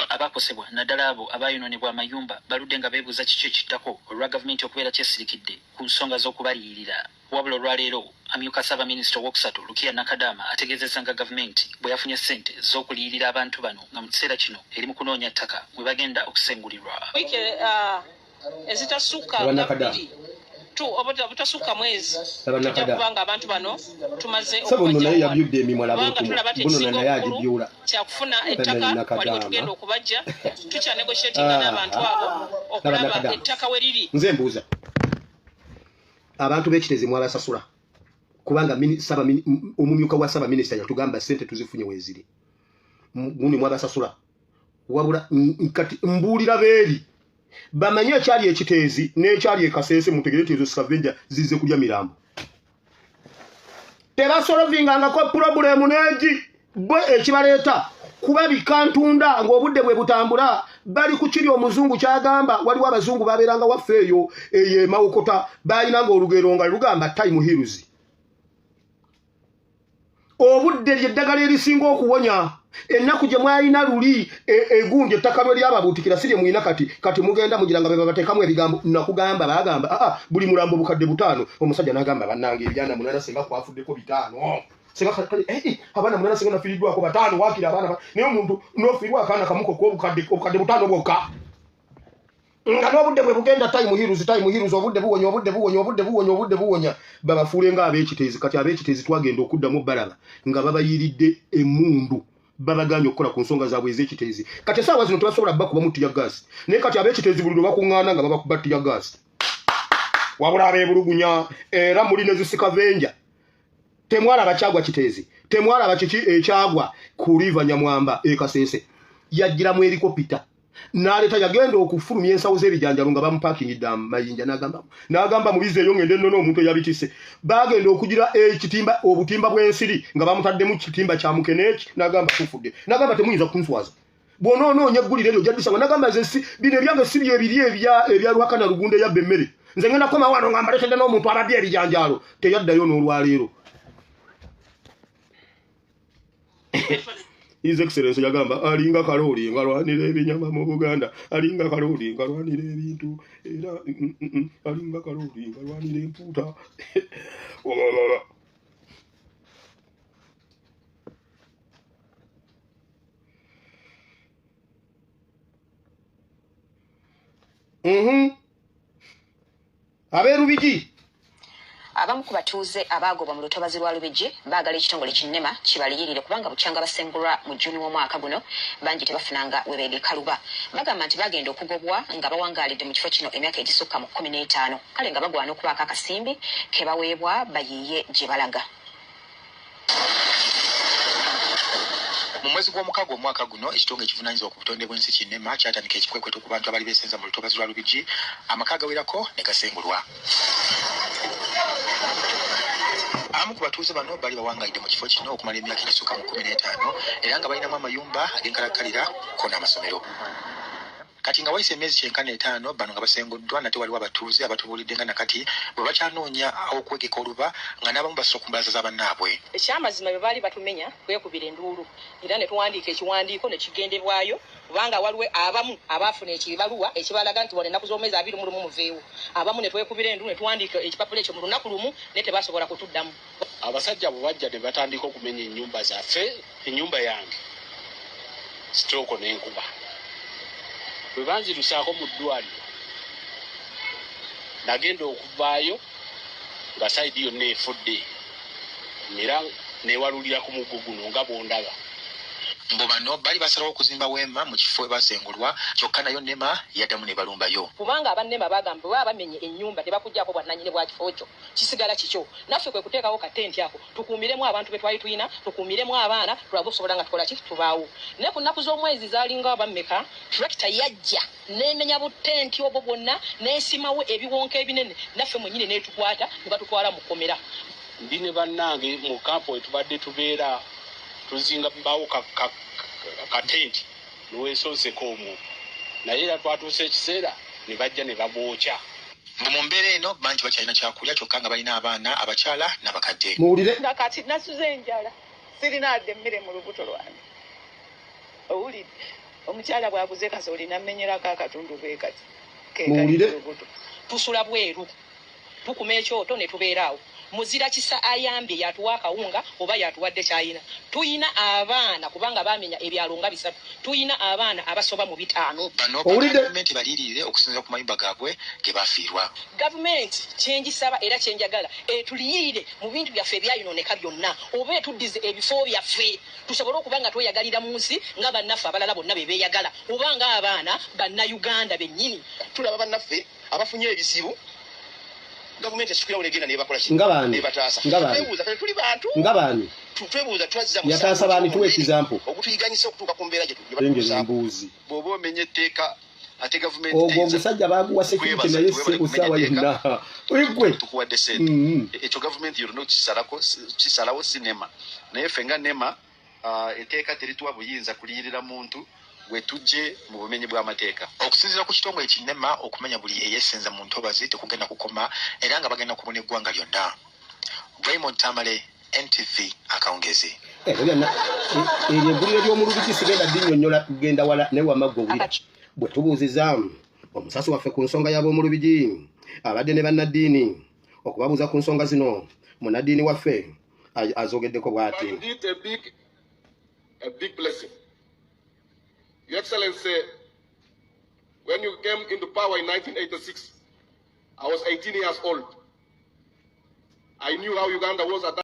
Abaakosebwa naddala abo abaayonoonebwa amayumba baludde nga beebuuza kiki ekiddako olwa gavumenti okubeera kyesirikidde ku nsonga z'okubaliyirira. Wabula olwaleero amyuka ssaabaminisita owookusatu Rukia Nakadama ategeezezza nga gavumenti bwe yafunye ssente z'okuliyirira abantu bano nga mu kiseera kino eri mu kunoonya ttaka mwe bagenda okusengulirwa. Wiiki, ezitasukka Aba nga Nakadama. 2 Obutasukka mwezi Laba tujja Nakada. kubanga abantu bano tumaze Sabo nno naye okubajja wano. yabyudde emimwa, laba Kubanga otumwa. tulaba nti Buno ekisinga naye obukulu agibyula. kyakufuna Laba ettaka Nakadaama. wali we tugenda okubajja. Tukyanegotiatinga n'abantu abo Laba okulaba Nakadaama. ettaka we liri. Nze mbuuza, abantu b'ekitezi mwabasasula? Kubanga omumyuka wa ssaabaminisita yatugamba sente tuzifunye weeziri. Gundi mwabasasula? Wabula kati mbuulira beeri bamanye ekyali ekiteezi n'ekyali ekaseese, mutegere nti ezo scavenger zizze kulya mirambo. Tebasolvingangako problem n'egi bwe ekibaleeta kuba bikantunda ng'obudde bwe butambula bali ku kiri omuzungu kyagamba. Waliwo abazungu babeeranga waffe eyo eyo emawokota, baalinanga olugero nga lugamba, "Time heals." Obudde lyeddagala erisinga okuwonya. Ennaku gye mwalina luli egundi ettaka lwe lyababuutikira si lye mulina kati. Kati mugenda mugira nga be babateekamu ebigambo. Nakugamba bagamba, aa, buli mulambo 5,000. Omusajja n'agamba, bannange, ebyana 8 singa kwafuddeko 5, singa kale, abaana 8 singa nafiiriddwako 5, waakiri abaana naye omuntu n'ofiirwa akaana kamuko k'obukadde 5,000 bwokka, nga n'obudde bwe bugenda. Time heals, time heals. Obudde buwonya, obudde buwonya, obudde buwonya, obudde buwonya. Babafuule nga ab'ekiteezi. Kati ab'ekiteezi twagenda okuddamu balaba nga babayiridde emmundu, babaganye okukola ku nsonga zaabwe ez'ekiteezi. Kati essaawa zino tebasobola bakubamu tear gas, naye kati ab'ekiteezi buli lwe bakuŋŋaana nga babakuba tear gas. Wabula abeebulugunya era muli ne zi scavenger. Temwalaba kyagwa Kiteezi? Temwalaba kiki ekyagwa ku River Nyamwamba e Kasese? Yajjiramu helicopter n'aleeta, yagenda okufulumya ensawo z'ebijanjalo nga bamupakingidde amayinja, n'agamba mubizeeyo ngende nno n'omuntu eyabitisse. Bagenda okugira ekitimba, obutimba bw'ensiri nga bamutaddemu kitimba kya mukeneeki, n'agamba tufudde, n'agamba temuyinza kunswaza. Bw'onoonoonya eggulire eryo ojja n'agamba nze si bino ebyange, si byebiri ebya Lwakana Lugunda eyabba emmere. Nze ngenda kukoma wano nga mbaleetedde n'omuntu abadde ebijanjaalo. Teyaddayo n'olwaleero. His Excellence yagamba alinga kalooli ngalwanira ebinyama mu Buganda, alinga kalooli ngalwanira ebintu, era alinga kalooli ngalwanira empuuta. Abeerubigi. Abamu ku batuuze abaagobwa mu lutobazi lwa Lubigi baagala ekitongole kinnema kibaliyirire, kubanga bukyanga basengulwa mu Juni w'omwaka guno bangi tebafunanga we beegekaluba. Bagamba nti bagenda okugobwa nga bawangaalidde mu kifo kino emyaka egisukka mu 15, kale nga bagwana okubaako akasimbi ke baweebwa bayiiye gye balaga. Mu mwezi gw'omukaaga omwaka guno, ekitongole ekivunaanyizibwa ku butonde bw'ensi kinnema kyatandika ekikwekweto ku bantu abali beesenza mu lutobazi lwa Lubigi, amaka agawerako ne gasengulwa. Abamu ku batuuze bano bali bawangaalidde mu kifo kino okumala emyaka egisukka mu 15, era nga balinamu amayumba ag'enkalakkalira ko n'amasomero. Kati nga wayise emyezi kyenkana 5 bano nga basenguddwa, nate waliwo abatuuze abatubuulidde nga nakati bwe bakyanoonya okwegeka oluba, nga n'abamu bassa ku mbalaza za bannaabwe. Ekyamazima, bwe baali batumenya kwekubira enduulu era ne tuwandiika ekiwandiiko ne kigendebwayo, kubanga waliwo abamu abaafuna ekibaluwa ekibalaga nti wano ennaku z'omwezi 21 muveewo. Abamu ne twekubira enduulu ne tuwandiika ekipapula ekyo mu lunaku lumu, naye tebasobola kutuddamu. Abasajja bwe bajja ne batandika okumenya ennyumba zaffe, ennyumba yange stroke n'enkuba, bwe banzirusaako mu ddwaliro, nagenda okuvaayo nga side yonna efudde, era newalulira ku muggo guno nga bw'ondaba. Mbu bano bali basalawo okuzimba weema mu kifo we basengulwa, kyokka nayo NEMA yaddamu ne balumbayo. Kubanga abannema bagamba bwe baba bamenye ennyumba tebakuggyako bwannannyini bwa kifo kyo, kisigala kikyo. Naffe kwe kuteekawo katenti ako tukuumiremu abantu be twali tulina, tukuumiremu abaana, tulabe okusobola nga tukola ki, tubaawo. Naye ku nnaku z'omwezi zaalinga bammeka, tractor yajja n'emenya butenti obwo bwonna n'esimawo ebiwonko ebinene, naffe mwennyini n'etukwata ne batutwala mu kkomera. Ndi ne bannange mu kampo we tubadde tubeera, tuzinga mbawo katenti niwesonseka omwo, naye era twatuuse ekiseera ne bajja ne babookya. Mbu mu mbeera eno bangi bakyalina kyakulya, kyokka nga balina abaana, abakyala n'abakadde. Muwulire. Nga kati nasuze enjala, sirina adde emmere mu lubuto lwange. Owulidde, omukyala bw'aguze kasooli nammenyerako akatundu bwe kati kekali Muwulire. mu lubuto. Tusula bweru, tukuma ekyoto ne tubeera awo. Muzira kisa ayambye, yatuwa akawunga oba yatuwadde kyayina. Tuyina abaana, kubanga bamenya ebyalo nga bisatu, tuyina abaana abasoba mu 50. Bano Owulidde? gavumenti baliyirire okusinziira ku mayumba gaabwe ge bafiirwa. Gavumenti kyengisaba era kyenjagala, etuliyirire mu bintu byaffe ebyayononeka byonna, oba etuddize ebifo byaffe, tusobole okuba nga tweyagalira mu nsi nga bannaffe abalala bonna be beeyagala, oba nga abaana bannayuganda bennyini. Tulaba bannaffe abafunye ebizibu, gavumenti esukirawo negenda nebakola ki? Nga baani? Nebataasa. Nga baani? Twebuuza, kale tuli bantu. Nga baani? Twebuuza, twazza Yataasa baani? Tuwa example. Ogutuyiganyisa okutuuka ku mbeera gye Engeri batutuusaako. Embuuzi. Bw'oba omenya etteeka, ate gavumenti Ogwo teyinza ogusajja baguwa security, kwebaza naye nti webale sebo kumenya saawa tteeka, yonna gwe tukuwadde sente. Ekyo gavumenti yonna okisalako, kisalawo si NEMA. Naye ffe nga NEMA, etteeka terituwa buyinza kuliyirira muntu gwe tujje mu bumenyi bw'amateeka. Okusinziira ku kitongole kinema, okumenya buli eyesenza mu ntobazi tekugenda kukoma, era nga bagenda kubuna eggwanga lyonna. Raymond Tamale, NTV akawungezi. Ebyo byonna, eryo eggulire ly'omulubiki, sigenda ddinnyonnyola kugenda wala, naye wamma ggwe owulira bwe tubuuziza omusasi waffe ku nsonga y'ab'omulubigi, abadde ne bannaddiini okubabuuza ku nsonga zino. Munnaddiini waffe azogeddeko bw'ati. Indeed a big blessing. Your Excellency, when you came into power in 1986, I was 18 years old. I knew how Uganda was at that